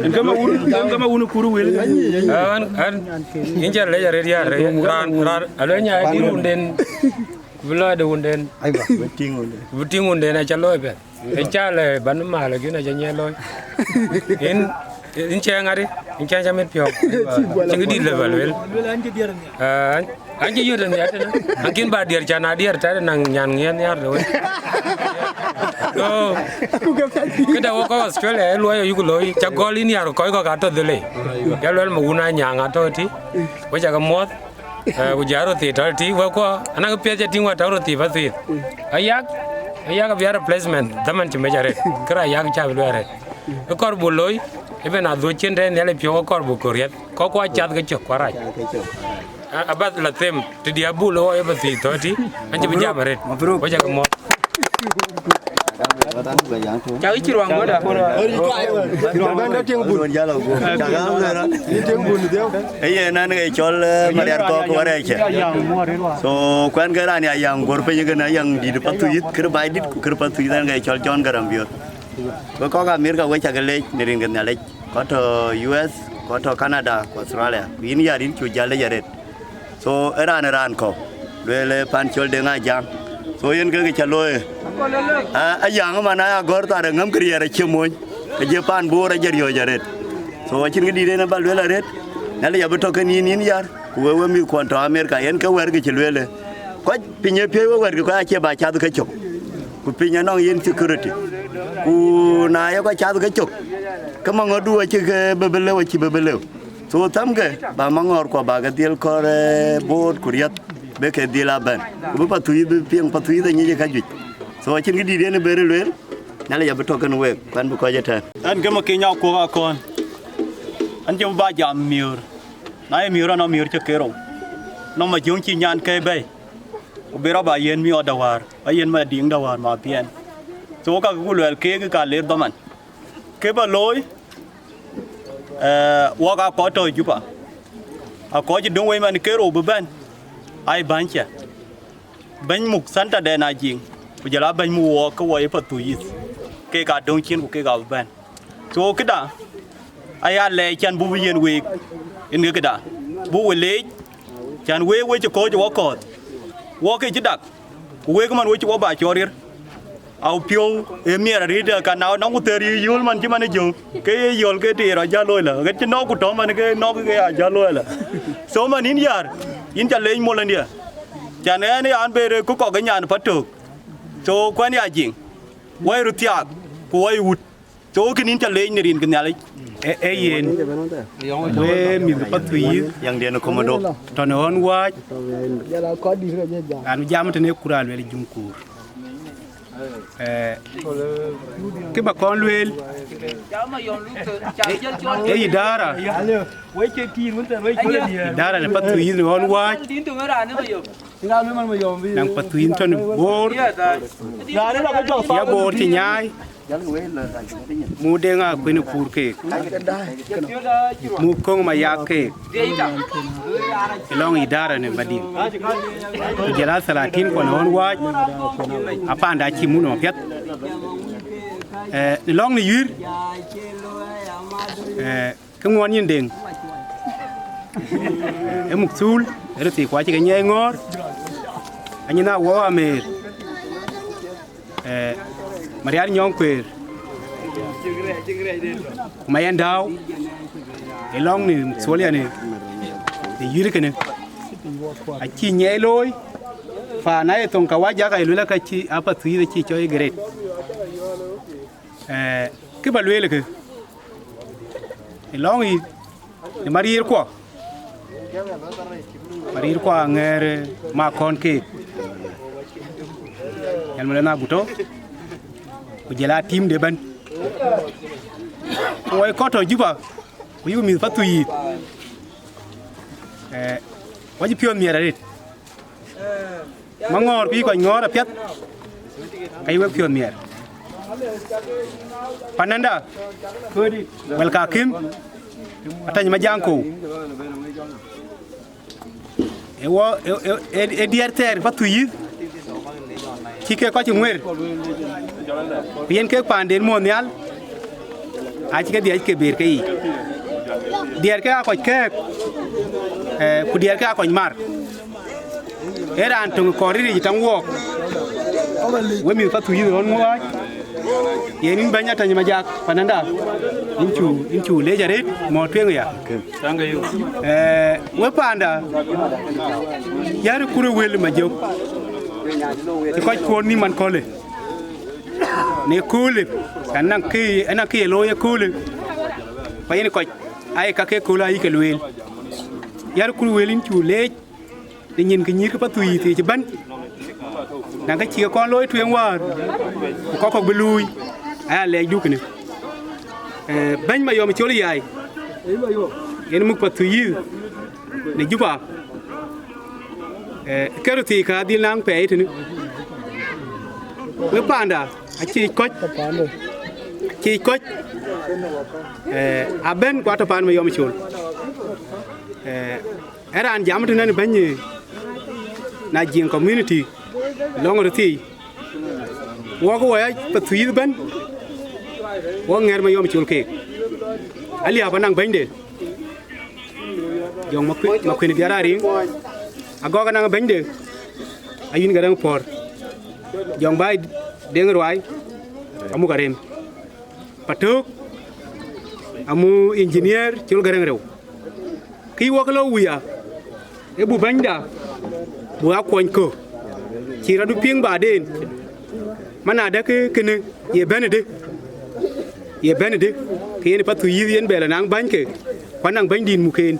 en kama wun, en kama wun kur wil. An, an, in ca lec arë yar, raan, raan, alo nya di wunden. Bï lɔ de wunden. Aiwa. Bï tïŋ wunden, aca looi bɛ̈n. Ë ca lɛ ban mal gïn aca nyiɛɛl looi. In, in cɛ ŋari, in cɛ ca mit piɔ̈u. Cï kë dït lɛ bä lueel. Ah, an cï yöt nhiar tënë. An kïn ba diɛr ca na diɛr tɛ̈ naŋ nyan ŋiɛn nhiar de wën. So, këde wok kɔc Australia, ë luɔi ayuk looi, ca gɔl yïn yar kɔc kɔ̈k atɔ̈ dhëlei. Ya luel ma wun Anyaŋ atɔ̈ tï, wek ca ke muɔ̈th, eh, ku jɔ röt thii tɔ̈ tï, wek kuɔ, anɔŋ piɛth ca tïŋ wä tɔ̈ röt thii bä thii. Ayak, ayak abï a replacement, dhaman cï mec arëët, kërë ayak ca bï luɛɛr arëët. Ë kɔɔr buk looi, ëbën adhuɔ̈k cïn tɛ̈n Nhialic piɔ̈u, ë kɔɔr buk kɔ̈riɛth, kɔ̈k kuɔ cath ke cök kuarac. A- abath la them, të diɛ abul ë wɔ ye bä thii thɔ̈ɔ̈tï, an cï bï jam arëët. Mabruk. Wek ca ke muɔ̈th. Cak cï ruaŋ wëda. Ëye nan ke cɔl, eh, Mariar Kɔk Warɛcë. So, kuɛn ke raan ya yaŋ guɔ̈r piny kën, ayaŋ dït Pathuyith, kër baai dït, ku kër Pathuyith, an ke cɔl John Garambior. Wek kɔk Amerika, wek ca ke leec në rin ke Nhialic. Kɔc tɔ̈ U S, kɔc tɔ̈ Canada, ku Australia. Ku yïn yar yïn cuk jäl leec arëët. So, ë raan, ë raan kɔ̈u, lueel ë pan cɔl Deŋ Ajaŋ. So, yen kek ca looi. A- ayaŋ man aya gɔ̈r thar ë ŋäm kë riɛɛr acie mony, ke jë pan Bor ajë riɔ̈ɔ̈c arëët. So, acïn kë dït en ë bä lueel arëët, Nhialic abï tɔ̈ kën yïn, yïn yar, ku wek, wek mïth kuɔn tɔ̈ Amerika, yen ke wɛ̈ɛ̈r kë cï lueel ë. Kɔc piny ë piëëc wek wɛ̈ɛ̈r kë kɔc acie bä cath ke cök, ku piny anɔŋ yen security. Ku na ye kɔc cath ke cök, ke maŋɔ̈ɔ̈rdu acï ke bï bï lëu, acï bï bï lëu. So, thɛmkë, bä maŋɔ̈ɔ̈r kuɔ bä ke dhil kɔɔr, eh, boot ku riɛth, bï ke dhil a bɛ̈n. Ku bï Pathuyith bï piŋ, Pathuyith anyic ë ka juëc. So, acïn kë dït yen ë bërë lueel, Nhialic abï tɔ̈ kën week, kuɛn bï kɔc ëtɛ̈ɛ̈n. Ɛn ke ma keny akuɔk akɔn, ɛn cï bä jam miöör. Na ye miöör, anɔŋ miöör cï kerou. Nɔm ajöŋ cï nyan ke bɛ̈i, ku bï rɔt bä yen miɔɔr däwäär, bä yen ma diŋ däwäär ma piɛn. So, ka ku luɛɛl keek ka ler dhaman. Kë bä looi, eh, wɔk aa kɔc tɔ̈ Juba, aa kɔc ë döŋ wei man ke rou bï bɛ̈n, ai bäny cä bɛ̈ny muk thantadɛn aa jiŋ, ku jɔl aa bɛ̈ny muk wɔɔk ke wɔ ye Pathuyith, kek aa döŋ cin ku kek aa bï bɛ̈n. So këda aya lɛɛc can buk bï yen week, yen ke këda buk we leec, can week we cï kɔ̈ɔ̈c wɔ kɔ̈ɔ̈th, wɔ ke cï dak, ku wek man we cï wɔ bä cɔɔr rier. Au piɔ̈u ë miɛt arëët, ka na nɔŋ ku thɛɛr yï yöl man cï man ë jöŋ, ke ye yöl ke tëër ajä looi lä, ɣet cï nɔ̈k ku tɔ̈ man ke nɔ̈k ke ajä looi lä. So man yïn yär, yïn ca leec mol andiɛ. Can ɛn an ber ku kɔk ë nyan patöök. So kuɛn ya jiŋ, wai röt thiaak, ku wai wut. So kën yïn ca leec në rin ke Nhialic. E, e yen, we mïth Pathuyith, yaŋdiɛn ë komando, tɔ̈ në ɣɔn wääc, an jam tënë kur aluel juŋ kur. Eh, kë bä kɔn lueel, e idara, idara në Pathuyith në ɣɔn wääc, naŋ Pathuyith tɔ̈ në Bor, ya Bor cï nyaai, mu Deŋ Akuën ë kuur keek, mu Köŋ Mayak keek, ë lɔŋ idara në Mading, ku jɔl a thalatin kuɔn ɣɔn wääc, apanda cï mu nɔm piɛth. Eh, në lɔŋ në yuïr, eh, ke ŋuɔn nyin Deŋ, e muk thuul, e röt thii ku acï ke nyiɛɛi ŋɔ̈ɔ̈r, anyin a wɔ ameer, eh, Mariar Nyɔŋ Kueer, ku Mayɛn Dääu, ë lɔŋ në muk thuul yani, në yuïr kënë, acï nyiɛɛi looi, paan aye thoŋ ka wajak aye luel aka cï a Pathuyith acï cɔɔi gret. Eh, kë bä lueel kë, ë lɔŋ yic, në mariir kuɔ, mariir kuɔ aŋɛɛr, eh, ma kɔn keek, yɛn Malɛn Aguto, ku jɔl a tim de bɛ̈n. Ku wɔ kɔc tɔ̈ Juba, ku yïk mïth Pathuyith, eh, wɔ cï piɔ̈ɔ̈th miɛt arëët. Maŋɔ̈ɔ̈r bï kɔc ŋɔ̈ɔ̈r apiɛth, ka yï wek piɔ̈ɔ̈th miɛt. Pananda, wɛl ka kïm, atany ma jaŋ kou. Ë wɔ, ë, ë, ë, ë diɛɛr thɛɛr Pathuyith, cï ke kɔc ŋuer, ku yen kek paanden muɔ̈ɔ̈th nhial, acï ke dhiɛc ke ber ke yiic. Diɛɛr ke aa kɔc kɛ̈ɛ̈k, eh, ku diɛɛr ke aa kɔc mar. Ee raan töŋ kɔɔr riric taŋ wɔɔk. We mïth Pathuyith ɣɔn ŋuɔɔc. Yen yïn bɛ̈ny Atany Majak, pananda. Yïn cu, yïn cu leec arëët, mɔ̈ɔ̈r tueŋ ya. Thank you. Eh, we panda, yär kurë wël Majök. Cï kɔc kuɔɔr nhïïm man kɔ̈lë. Në köölë, anaŋ kë anaŋ kë ye looi ë köölë, ku yen kɔc, aye ka ke köölë ayï ke lueel. Yar kur wël yïn cu leec në nyin kë nyïïr ke Pathuyith yiic ëbɛ̈n, na ka cï ke kɔn looi tueŋ wäär, ku kɔc kɔ̈k bï luui, aya lɛɛc duk kënë. Eh, bɛ̈ny Mayɔm Col Yai, yen muk Pathuyith në Juba. Eh, kërë thii ka dhil naŋ pɛɛi tënë. Wek panda, acï kɔc, acï kɔc, eh, abɛ̈n ku atɔ̈ paan Mayɔm Col. Eh, ë raan jam tënë bɛ̈ny, eh, na Jiëŋ community, lɔŋ röt thii. Wɔk wɔ ya Pathuyith ëbɛ̈n, wɔk ŋɛ̈r Mayɔm Col keek. Aliap anaŋ bɛ̈nyde. Jɔŋ Makuën, Makuën Biar Ariŋ, Agɔk anaŋ bɛ̈nyde, Ayïn Garaŋ Pɔ̈r, Jɔŋ Baai Deŋ Ruai, amuk arem. Patöök, amu engineer Col Garaŋ Rëu. Kï wɔ ke lɔ wuya, ë bu bɛ̈nyda, bu aa kuɔny kö, cï rɔt bï piŋ baden, man adë ke kënë ye bɛ̈n ëdë, ye bɛ̈n ëdë, ke yen Pathuyith yen bɛ lɔ naŋ bänyke, ku anaŋ bɛ̈nydït muken.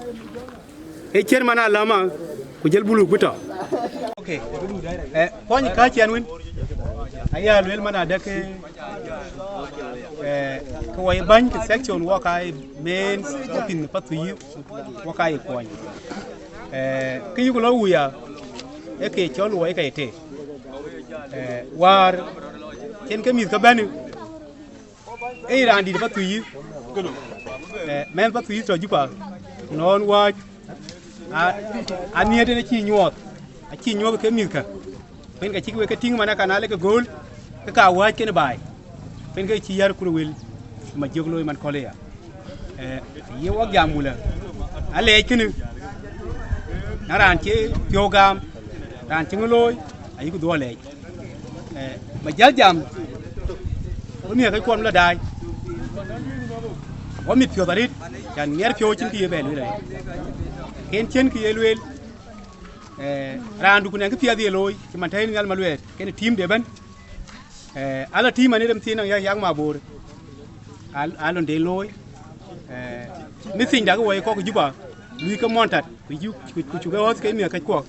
Ee ciɛ̈n man alama, ku jël buluk bï tɔ. Okay. Eh, kuɔny ka ciɛn win. Aya luel man adë ke, eh, ke wɔ ye bäny ke section wɔ ka ye main pin Pathuyith, wɔ ka ye kuɔny. Eh, ke yuk lɔ wuya, e ke cɔl wɔ ye ka ye te. Eh, war, cïn ke mïth ke bɛ̈n, ee raan dït Pathuyith. Eh, mɛnh Pathuyith tɔ Juba, nɔn wääc, a, a nhiëët en acï nyuɔɔth, acï nyuɔɔth ke mïthkä. Pen ka cïk wek ke tïŋ man akan alek ke gööl, ke ka wääc kën baai. Pen ke cï yär kur wel, ma jiök looi man kɔl aya. Eh, ye wɔ jam wulë, alɛɛc kënë, na raan cï piɔ̈u gam, raan cï ŋö looi, ayï ku dhuɔɔr lɛɛc. Eh, ba jäl jam, wɔ miɛ̈k ke kuɔn la daai. Wɔ mit piɔ̈th arëët, can miɛr piɔ̈u cïn kë ye bɛ lueel arëët. Ken cïn kë ye lueel, eh, raandu ku nɛn kë piɛth ye looi, cï man tɛ̈i nhial Maluɛɛt, kën tiim de bɛ̈n. Eh, ala tiim anï rem thiin nɔŋ yak, yak ma boor. Al-, alon de looi. Eh, mi thiny dak wɔ ye kɔk Juba, luui ke mɔn tat, ku cu-, ku, ku cuk e ɣɔ̈th ke miɛ̈k kɛc kuɔk.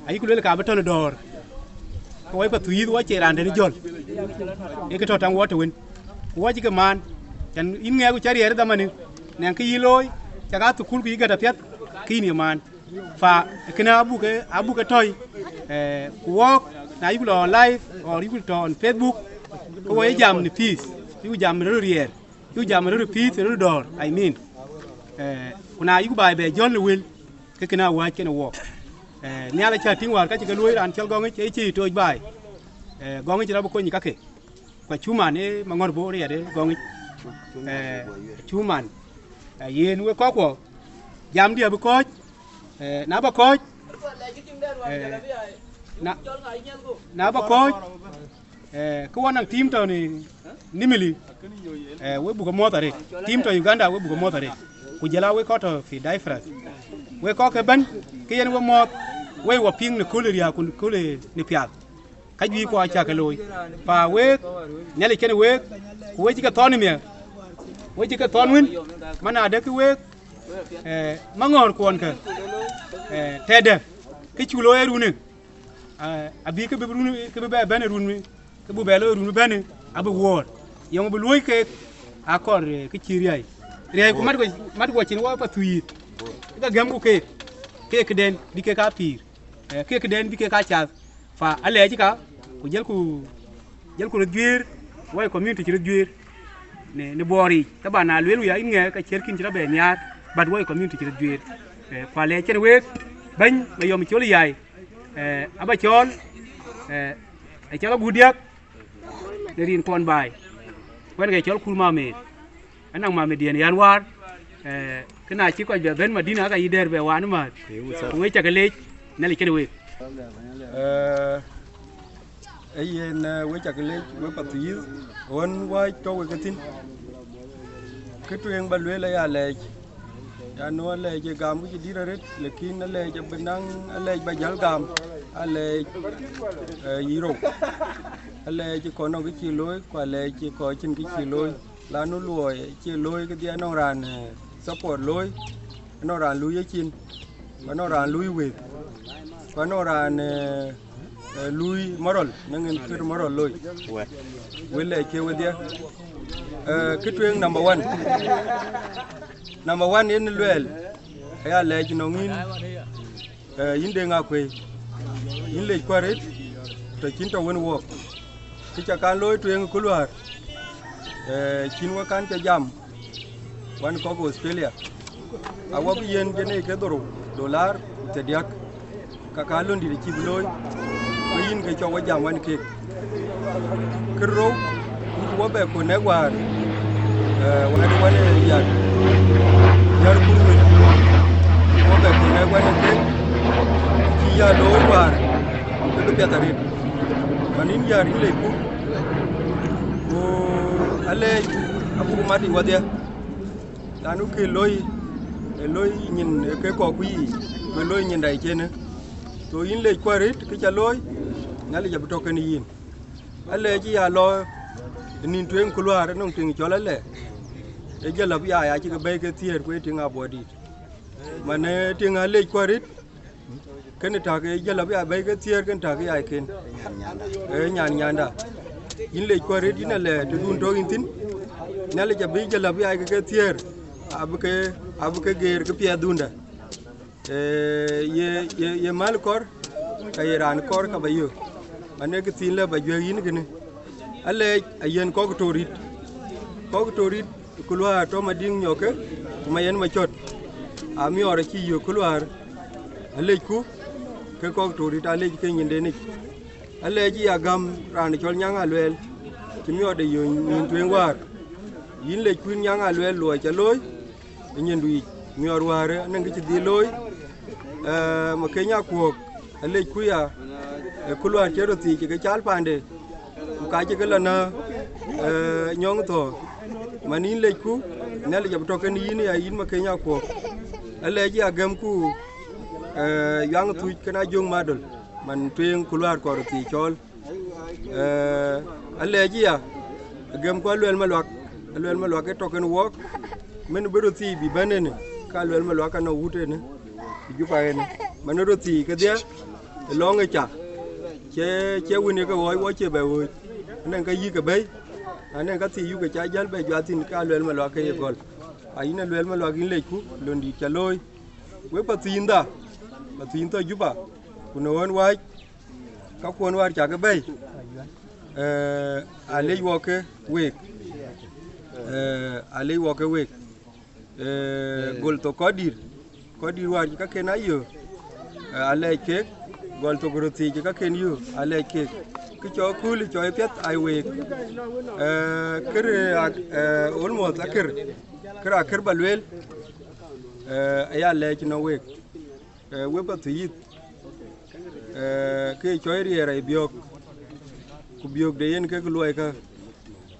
Ayï ku luel ka bï tɔ̈n dɔ̈ɔ̈r. Ke wɔ ye Pathuyith wɔ cie raan den jɔl. Ee ke tɔ̈ taŋ wɔ të wën. Ku wɔ cï ke maan. Can yïn ŋɛk ku cä riɛɛr dhamani. Nɛn kë yï looi, cak a thukul ku yï gät apiɛth, ke yïn ye maan. Fa kënë abuk ke, abuk ke tɔ̈i, eh, ku wɔɔk, na yï ku lɔ on live, or yï ku tɔ̈ on Facebook, ke wɔ ye jam në peace, yï ku jam röt riɛɛr, yï ku jam röt peace, röt dɔ̈ɔ̈r, I mean. Eh, ku na yï ku baai bɛ jɔl në wel, ke kënë awääc kën wɔɔk. Eh, Nhialic cä tïŋ wäär ka cï ke luöi raan cɔl Gɔŋic, ee cï tooc baai. Eh, Gɔŋic rɔt bï kony kakë. Ku acuman ë Maŋɔ̈r Bor riɛt ë Gɔŋic. Eh, acuman. Eh, yen wek kɔckuɔ, jamdiɛ̈ abï kɔ̈ɔ̈c, eh, na ba kɔ̈ɔ̈c, eh, na, na ba kɔ̈ɔ̈c, eh, ke wɔ naŋ tiim tɔ̈ në Nimili, eh, we buk muɔ̈ɔ̈th arëët. Tiim tɔ̈ Uganda, we buk muɔ̈ɔ̈th arëët. Ku jël a wek kɔc tɔ̈ fi diaspora. Wek kɔc ke bɛ̈n, ke yen we muɔ̈ɔ̈th, we wɔ piŋ në kööl ë riääk ku kööl ë në piath. Ka juëc kuɔ acä ke looi. Pa week, Nhialic kën week, ku we cï ke thɔ̈n ë miɛ̈, we cï ke thɔ̈n wën, man adë ke week, eh, Maŋɔ̈ɔ̈r kuɔn kë, eh, tëdë, kë cuk looi ë runë, eh, abï kë bï run, kë bï bɛ bɛ̈n ë run, kë bï bɛ looi ë run bï bɛ̈n, abï wuɔ̈ɔ̈r. Yɔŋ bï luööc keek, akɔr, eh, kë cï riäi. Riäi ku mat guɔ, mat guɔ cin wɔ Pathuyith, ke gɛ̈mku keek, keek këden, bï kek aa pïïr, eh, keek këden, bï kek aa cath. Fa alɛɛc ka, ku jëlku, jëlku röt juëër, wɔ ye community cï röt juëër në, në Bor yiic. Taban na lueel wia yïn ŋɛk, ka ciɛ̈t kïn cï rɔt bɛ nhiaar, but wɔ ye community cï röt juëër. Eh, ku alɛɛc kën week, bɛ̈ny Mayɔm Col Yai, eh, aba cɔɔl, eh, ë cɔl agut diäk, në rin kuɔn baai, kuɛn ke cɔl Kur Mamet. Anaŋ Mamediɛn yan wäär, eh, kë na cï kɔc bɛ bɛ̈n Madina, ka yï dɛ̈ɛ̈r bɛ waan ëmääth. Ku wek cä ke leec, Nhialic kën week. Eh, ee yen, eh, wek cä ke leec, wek Pathuyith, ɣön wääc tɔ̈ wek ke thïn. Kë tueŋ ba lueel aya lɛɛc, yan nu alɛɛc ë gam kë cï dït arëët, lakin alɛɛc abï naŋ, alɛɛc ba jäl gam. Alɛɛc, eh, yï rou. Alɛɛc kɔc nɔŋ kë cï looi, ku alɛɛc kɔc cïn kë cï looi. Lanu luɔi cï looi, këdhie anɔŋ raan, eh, support looi, anɔŋ raan luui yecin, ku anɔŋ raan luui wëëth, ku anɔŋ raan, eh, eh, luui moral, në ŋin kër moral looi. Wël lɛɛc ke wedhie. Eh, kë tueŋ number one. Number one yen luɛɛl, aya lɛɛc nɔŋ yïn, eh, yïn Deŋ Akuëi, yïn lec kuarit, tɔ cïn tɔ wën wɔɔk. Kë ca kan looi tueŋ ë Kuluaar, eh, cïn wek kan ca jam, wan kɔk Australia. Awɔk yen jënë ke dhorou dolar ku thiërdiäk, ka ka lon dït acï bï looi, ke yïn ke cɔk wek jam wan keek. Kë rou, yïn ku wɔ bɛ kɔn nɛk wäär, eh, wan wan ë yar, yar kur wën, wɔ bɛ kɔn nɛk wan ë keek, cï ya looi wäär, ke bï piath arëët. Man yïn yar yïn lec ku, ku alɛɛc abuk mat yic wadhie. Lanu kë looi, ë looi nyin ë ke kɔɔk ku yiic, ku ë looi nyin dai cënë. So yïn lec kuarit kë ca looi, Nhialic abï tɔ kenë yïn. Alɛɛc ya lɔ ë nïn tueŋ Kuluaar, anɔŋ tiŋ cɔl alɛ. Ë jël abï ya, ya cï ke bɛ̈i ke thiëër, ku ë tiŋ abuɔdït. Man ë tiŋ alec kuarit, kënë tak ë jël abï ya bɛ̈i ke thiëër, kënë tak ë yai ken. Ee nyan nyanda. Yïn lec kuarit yïn alɛ, të dun tɔ yïn thïn. Nhialic abï jël abï ya ke thiëër, abï ke, abï ke geer ke piɛth dunda. Eh, ye, ye, ye mal kɔr, ka ye raan kɔr ka ba yök. Anë kë thiin lë ba juëk yïn kënë. Alɛɛc ayen kɔk torit. Kɔk torit Kuluaar tɔ Madiŋ Nyɔkë, ku ma yen Macɔt. Amiɔɔr acï yök Kuluaar. Alɛɛcku, ke kɔk torit alɛɛc ke nyindenic. Alɛɛc ya gäm raan cɔl Nyaŋ Aluɛɛl, cï miɔɔrde yök nyin tueŋ wäär. Yïn lec kuïn Nyaŋ Aluɛɛl luɔi ca looi, ë nyindu yic, miɔɔr wäär ë anɛŋ kë cï dhil looi, eh, ma Kenya kuɔɔk, alec ku ya, ë Kuluaar cï röt thiic ke cal paande, ku ka cï ke lɔ nä, eh, nyɔŋ thɔ̈ɔ̈r. Man yïn lecku, Nhialic abï tɔ kenë yïn ya yïn ma Kenya kuɔɔk. Alɛɛc ya gɛmku, eh, Yuaŋ Thuc kenë Ajöŋ Madol, man tueŋ Kuluaar kɔɔr röt thiic cɔɔl. Eh, alɛɛc ya, agɛmku Aluɛl Maluak, Aluɛl Maluak ë tɔ kenë wɔɔk, min bï röt thiic bï bɛ̈n ënë, ka Aluɛl Maluak ka nɔ wut ënë, ë Juba ënë. Man ë röt thiic kedhie, ë lɔŋ ë ca, cie, cie wën ye ke ɣɔɔc wɔ cie bɛ ɣööc, anɛŋ ka yïk ke bɛ̈i, anɛŋ ka thiic yuk ke ca jäl bɛ juath thïn, ka Aluɛl Maluak ke ye gɔl. Ayïn Aluɛl Maluak yïn lecku, lon dït ca looi. Wek pa thiin dha, pa thiin thɔ Juba, ku në ɣön wääc, ka kuɔn wäär cak ë bɛ̈i, eh, alec wɔ ke week, eh, alec wɔ ke week, eh, gol thok kɔc dït, kɔc dït wäär cï kaken a yök, eh, alɛɛc keek, gol thok röt thiic cï kaken yök, alɛɛc keek. Kë cɔk kööl cɔk ë piɛth ai week, eh, kër, eh, almost akër, kër akër ba lueel, eh, aya lɛɛc nɔ week. Eh, wek pa thiith, eh, ke cɔc riɛɛr ai biɔ̈ɔ̈k, ku biöök de yen kek luɔi kä,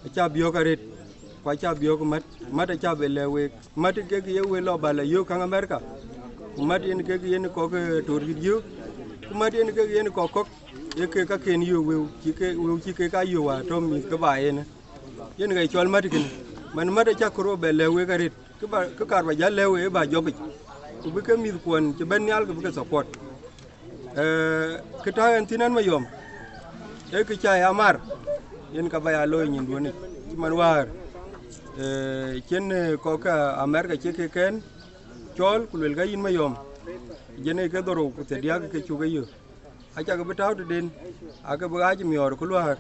acä biɔ̈ɔ̈k arëët, ku acä biɔ̈ɔ̈k mät, mät acä bɛ lɛ̈k week, mät kek ye we lɔ ba lɔ yök käŋ Amerika, ku mät yen kek yen kɔk, eh, toor yït yök, ku mät yen kek yen kɔk kɔ̈k, ye kek kaken yök wëu, cï ke, wëu cï kek aa yök wäär tɔ̈ mïth ke ba yen. Yen ka cɔl mät kënë, man mät acä kërou bɛ lɛ̈k week arëët. Kë ba, kë kaar ba jäl lɛ̈k we ë ba jɔpic, ku bï ke mïthkuɔn cï bɛ̈n nhial, ke bï ke support. Eh, kë tääu ɛn thïn ɛn Mayɔm, ee kë ca ya mar, yen ka ba ya looi nyinduɔnic, cï man wäär, eh, cïn, eh, kɔk ke Amerika cï ke kɛn cɔɔl, ku luelkë yïn Mayɔm, jënë ke dhorou ku thiërdiäk ke cuk e yök. Acäkë bï tääu tëden, aake bï ɣaac miɔɔr ku luäär,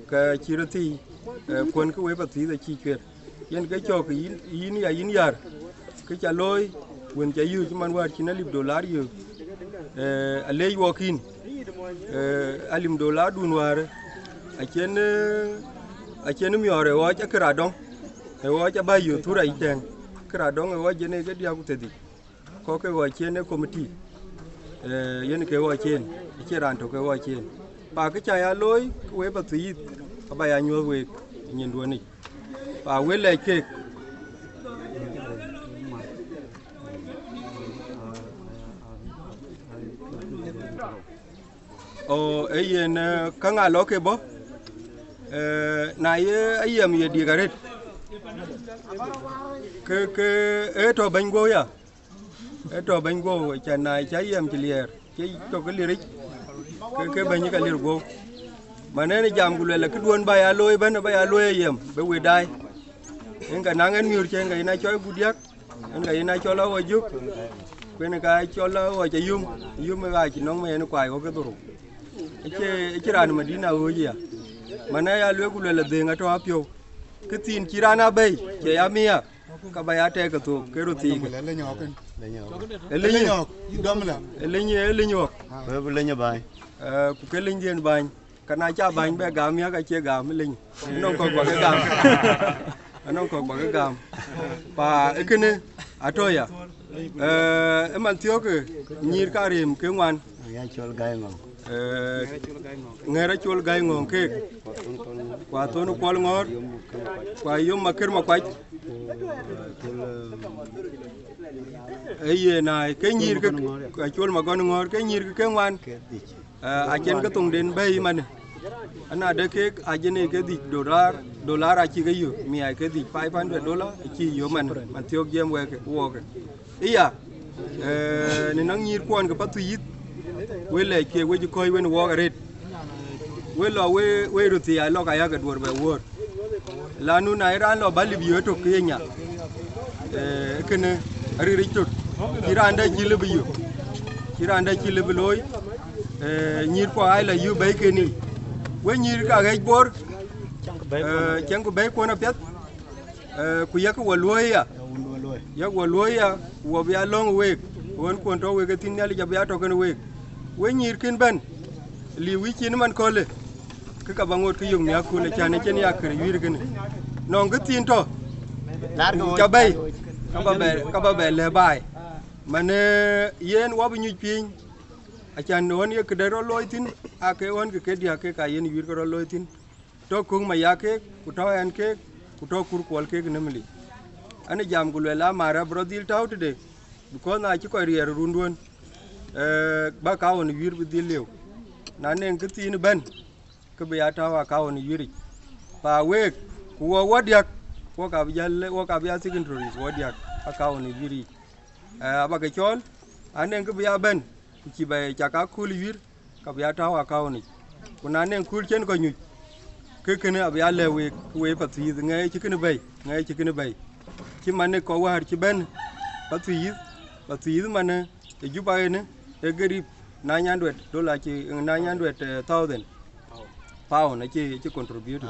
ke cï röt thii, eh, kuɔn ke wëp athiith acï cuet. Yen ke cɔk yïn, yïn ya yïn yär, ke ca looi, wën ca yök cï man wäär cïn alip dolar yök, eh, alec wɔk yïn, eh, alip dolardun wäär, acïn, eh, acïn miɔɔr ë ɣɔɔc akër adɔŋ, ë ɣɔɔc abä yök thura yic tɛ̈ɛ̈n, akër adɔŋ ë ɣɔɔc yen ee ke diäk ku thiërdhïc. Kɔc ke ɣɔɔc ciëën ë committee, eh, yen ke ɣɔɔc ciëën, acie raan tök ke ɣɔɔc ciëën. Pa kë ca ya looi, ke wëp athiith, aba ya nyuɔ̈th week ë nyinduɔnic. Pa wël lɛc keek. O, ee yen, eh, käŋ aa lɔ ke bɔ̈, eh, na ye ayiɛm ye dik arët, ke, ke ee tɔ̈ bɛ̈ny guɔ̈u ya, ee tɔ̈ bɛ̈ny guɔ̈u, cän na cä ayiɛm cï liɛɛr, cï tɔ̈ ke liric, ke, ke bɛ̈ny ke lir guɔ̈u. Man en jam ku luɛl, këduɔ̈n ba ya looi ëbɛ̈n, ba ya looi ayiɛm, bï wëët daai. En ka naŋ en miöör cen ka yen acɔl gut diäk, en ka yen acɔl awɔ jök, ku en ka cɔl awɔ cä yum, yum ë ɣaac nɔŋ ma yen kuai ɣɔ̈k ke dhorou. Ëcie, ëcie raan Madina ɣööc ya. Man aya lueel ku luɛl adheŋ atɔ̈ apiɔ̈u. Këthiin cï raan abɛ̈i, cie ya mia, ka ba ya tɛɛk ke thook, ke röt thiik. Ë liny, ë liny ɣɔ̈k. Wek bï liny ë bäny. Eh, ku ke linydiɛn bäny. Ka na ca bäny bɛ gam ya, ka cie gam liny. Anɔŋ kɔ̈k ba ke gam. Anɔŋ kɔ̈k ba ke gam. Pa ë kënë atɔ̈ ya. Eh, ë man thiɔ̈kë nyïïr ka rem ke ŋuan. Ya cɔl Gai Ŋɔŋ. Eh, ŋɛ̈r acɔl Gai Ŋɔŋ keek. Ku Athon Kuɔl Ŋɔ̈ɔ̈r. Ku Ayom Makër Makuac. Ee yen, ai, ke nyïïr ke, acɔl Magɔn Ŋɔ̈ɔ̈r, ke nyïïr ke ke ŋuan. Eh, acïn ke thoŋden bɛ̈i manë. Ana de kek ajënë ke dhïc dolar, dolar acï ke yök, miai ke dhïc five hundred dollar acï yök man, man thiɔ̈k jiɛɛm wɛɛk wɔɔkë. Iya, eh, në naŋ nyïïr kuɔn ke Pathuyith, we lɛc ke we cï kɔ̈ɔ̈c wen wɔɔk arët. We lɔ we, we röt thii a lɔ ka yak aduɔ̈r bɛ wuɔ̈ɔ̈r. Lanu na ye raan lɔ bä lip yöö tök ke ye nya. Eh, kënë ariric tök. Cï raan dɛ cï lip yök. Cï raan dɛ cï lip looi. Eh, nyïïr kuɔ ai la yöö bɛ̈i keni. We nyïïr ka ɣɛc Bor. Eh, cɛŋ ku bɛ̈i kuɔn apiɛth. Eh, ku yak wɔ luɔ̈ɔ̈i ya. Yak wɔ luɔ̈ɔ̈i ya, ku wɔ bï ya lɔ̈ŋ week. Ɣön kuɔn tɔ̈ wek ë thïn Nhialic abï ya tɔ̈ kën week. We nyïïr kën bɛ̈n. Liu wïc cin man köölë, ke ka ba ŋoot ke yök miäk köölë, cän ëcïn ya kër yuiir kënë. Nɔŋ kë thiin tɔ̈, ku ca bɛ̈i, ka ba bɛ, ka ba bɛ lɛ̈k baai. Man, eh, yen wɔ bï nyuc piiny, acän ɣön ye këde rɔt looi thïn, aa ke ɣön ke ke diäk ke ka yen yuiir ke rɔt looi thïn. Tɔ̈ köŋ ma ya keek, ku tɔ̈ ɛn keek, ku tɔ̈ kur kuɔl keek në mili. An jam ku luɛl, a maar abï rɔt dhil tääu tëde, because na cï kɔc riɛɛr runduön, eh, ba kaun yuiir bï dhil liu. Na nɛŋ kë thiin bɛ̈n, ke bï ya tääu akaun ë yuiiric. Pa week, ku wɔ wɔ diäk, wɔ ka bï jäl, wɔ ka bï ya signatories wɔ diäk akaun ë yuiiric. Eh, aba ke cɔɔl, anɛŋ kë bï ya bɛ̈n, ku cï bɛ cak akööl ë yuiir, ka bï ya tääu akaun yic. Ku na nɛŋ kööl cïn kɔc nyuc, ke kënë abï ya lɛ̈k week, ke wek Pathuyith, ŋɛɛc cï kënë bɛ̈i, ŋɛɛc cï kënë bɛ̈i. Cï man ë kɔc wäär cï bɛ̈n Pathuyith, Pathuyith man ë Juba ënë, ë gerip nine hundred dollar cï, nine hundred thousand pound acï, acï contribute.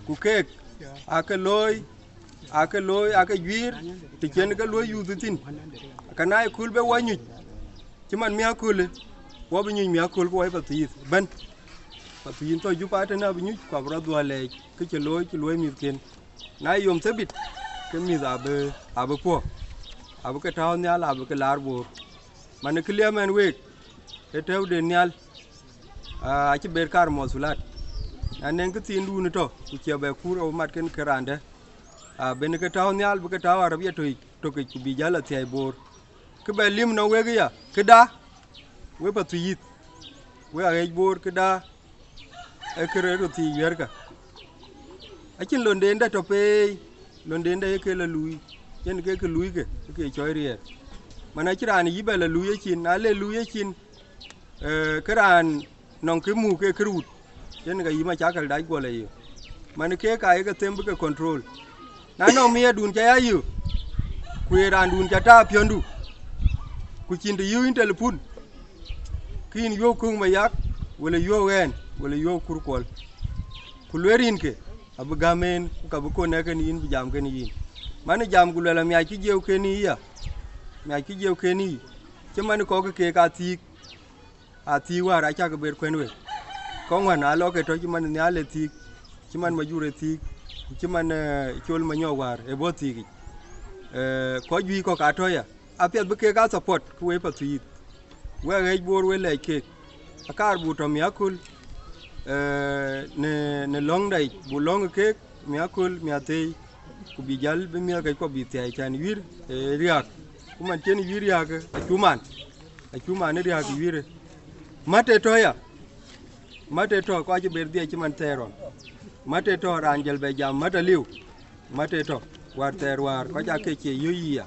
Ku keek, aake looi, aake looi, aake juiir, të cïn ke luɔi youth thïn. Ka na ye kööl bï wɔ nyuc, cï man miäk köölë, wɔ bï nyuc miäk kööl ke wɔ ye Pathuyith bɛ̈n. Pathuyith tɔ̈ Juba tënë abï nyuc, ku abï rɔt dhuɔ̈k lɛɛc, kë cï looi, cï luɔi mïthken. Na yom thebit, ke mïth abï, abï puɔ̈k, abï ke tääu nhial, abï ke laar Bor. Man ë kë liɛm ɛn week, ë tɛ̈ɛ̈uden nhial, aa, acï ber kar mɔthulat. Na nɛŋ kë thiindun tɔ̈, ku cie bɛ kuur abï mat kën ke raan dɛ̈, aa, ben ke tääu nhial, bï ke tääu arabia tök, tök yic, ku bï jäl athiɛɛi Bor. Kë bɛ lim nɔm wek aya, këda, wek Pathuyith, wek aɣɛc Bor, këda, ee kë rɔt röt thii yuɛ̈rkë. Acïn londendä tɔ̈ peei, londendä ye ke la luui, yen ke kë luuikë, ke ke cɔɔc riɛɛr. Man acïn raan yï bɛ la luui yecin, na le luui yecin, eh, ke raan nɔŋ kë muk ke kë ruut, yen ka yï macakël dac guɔ la yök. Man keek ka ye ke them bï ke control. Na nɔŋ miɛɛrdun ca ya yök, ku ye raandun ca tääu piɔ̈ndu, ku cïn të yöök yïn telepun, ke yïn yuɔ̈ɔ̈k köŋ ma yak, wala yuɔ̈ɔ̈k ɣɛn, wala yuɔ̈ɔ̈k kur kuɔl. Ku lueel yïn ke, abï gäm en, ku ka bï kɔn nɛ̈k kën yïn, bï jam kën yïn. Man ë jam ku luɛl, amiac kë jiëëu kën yï ya, miac kë jiëëu kën yï, cï man kɔ̈k keek aa thiik, aa thiik wäär acäk ber kuɛ̈n wek. Kɔ̈ŋ wään aa lɔ ke tɔ̈ cï man nhial ë thiik, cï man majur ë thiik, ku cï man, eh, col manyɔk wäär ë bɔ̈ thiik yic. Eh, kɔc juëc kɔ̈k aa tɔ̈ ya, apiɛth bï keek aa support, ke wek Pathuyith. Wek aɣɛc Bor wek lɛc keek. Akaar buk tɔ̈ miäk kööl, eh, në, në lɔ̈ŋda yic, buk lɔ̈ŋ keek miäk kööl, miäk thëëi, ku bï jäl bï miɛ̈thkëckuɔ bï thiäi, cän yuiir, eh, riääk. Ku man cïn yuiir riääk, acu man, acu man ë riääk yuiir. Mät ë tɔ̈ ya, Mät ë tɔ̈ kɔc cï ber dhiëc cï man thɛɛr ɣɔn. Mät ë tɔ̈ raan jël bɛ jam mät aliu. Mät ë tɔ̈ wäär thɛɛr wäär kɔc aa ke cie yöc yïya.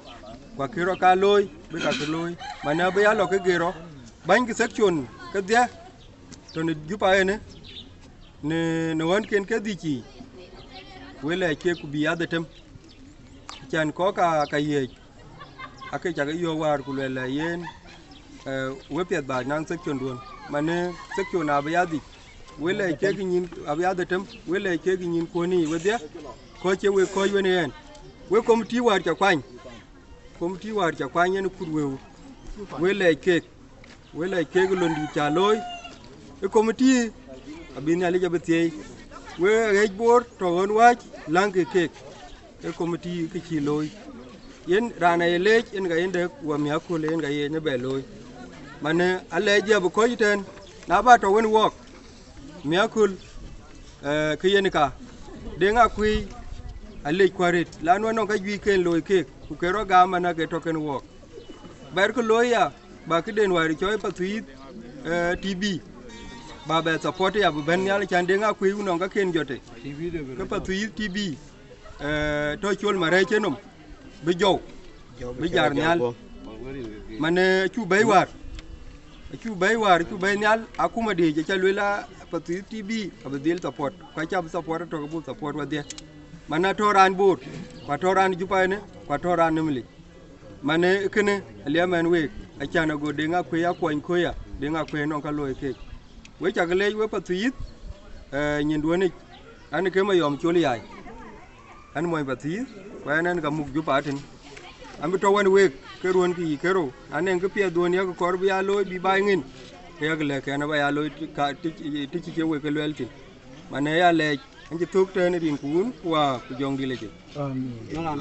Ku akï rɔt ka looi bï ka ke looi. Man abï ya lɔ ke gero. Bäny ke section kedhie tɔ̈ në Juba ënë, në në ɣɔnken ke dhiëc yiic. Wek lɛc kek ku bï adhetem. Can kɔ̈k ka ka yiëc. Ake cak yök wäär ku luɛl yen, eh, we piɛth bä naŋ section duön. Manë section abï ya dhiëc. We lɛc kek nyin abï ya dhetem. We lɛc kek nyin kuöni wedhie. Kɔc cie we kɔc wen yen. We committee wäär ca kuany. Committee wäär ca kuany yen kut wëu. We lɛc kek. We lɛc kek lon dït ca looi. Ë committee abï Nhialic abï thiëëi. We ɣec Bor tɔ̈ ɣön wääc läŋkï kek. Ë committee kë cï looi. Yen raan aye leec yen ka yen dek wä miäk köl yen ka yen ë bɛ looi. Manë alɛc diɛ̈ bï kɔc tɛ̈n. Na bä tɔ̈ wen wɔɔk miäk köl, eh, kë yen ka Deŋ Akuëi alec kuarit lan wä nɔŋ ka juëc ken looi kek ku ke rɔt gam man ake tɔ̈ ken wɔɔk. Bɛ̈ɛ̈rkï looi ya, bä këden wäär cɔɔi Pathuyith, eh, T B, bä bɛ support ya bï bɛ̈n nhial can Deŋ Akuëi ku nɔŋ ka ken jɔte. Ke Pathuyith T B, eh, tɔ̈ col marɛɛc ë nom, bï jɔu, bï jar nhial. Manë acu bɛ̈i wäär, acu bɛ̈i wäär, acu bɛ̈i nhial, akuma diëc aca lueel a Pathuyith T B abï dhil support, ku aca bï support atɔ̈ ke buk support wedhie. Man atɔ̈ raan Bor, ku atɔ̈ raan Juba ënë, ku atɔ̈ raan Nimili. Manë kënë aliɛm ɛn week, acan ago Deŋ Akuëi akuɔny köya, Deŋ Akuëi nɔŋ ka looi keek. We cak leec we Pathuyith, eh, nyin duönic, an ke Mayɔm col yai. An mony Pathuyith, ku ɛn ɛn ka muk Juba tïn. An bï tɔ̈ wën week ke ruönkï yiic kerou, an ɛn kë piɛth duön yak kɔɔr bï ya looi bï baai ŋin, ke yak lɛ̈k ɛn aba ya looi ti ka, ti, ti cï cie wek ke luɛl tïn. Manë ya lɛc, an cï thök tɛ̈n rin ku wun, ku waa, ku jɔŋ dï lec. Amin.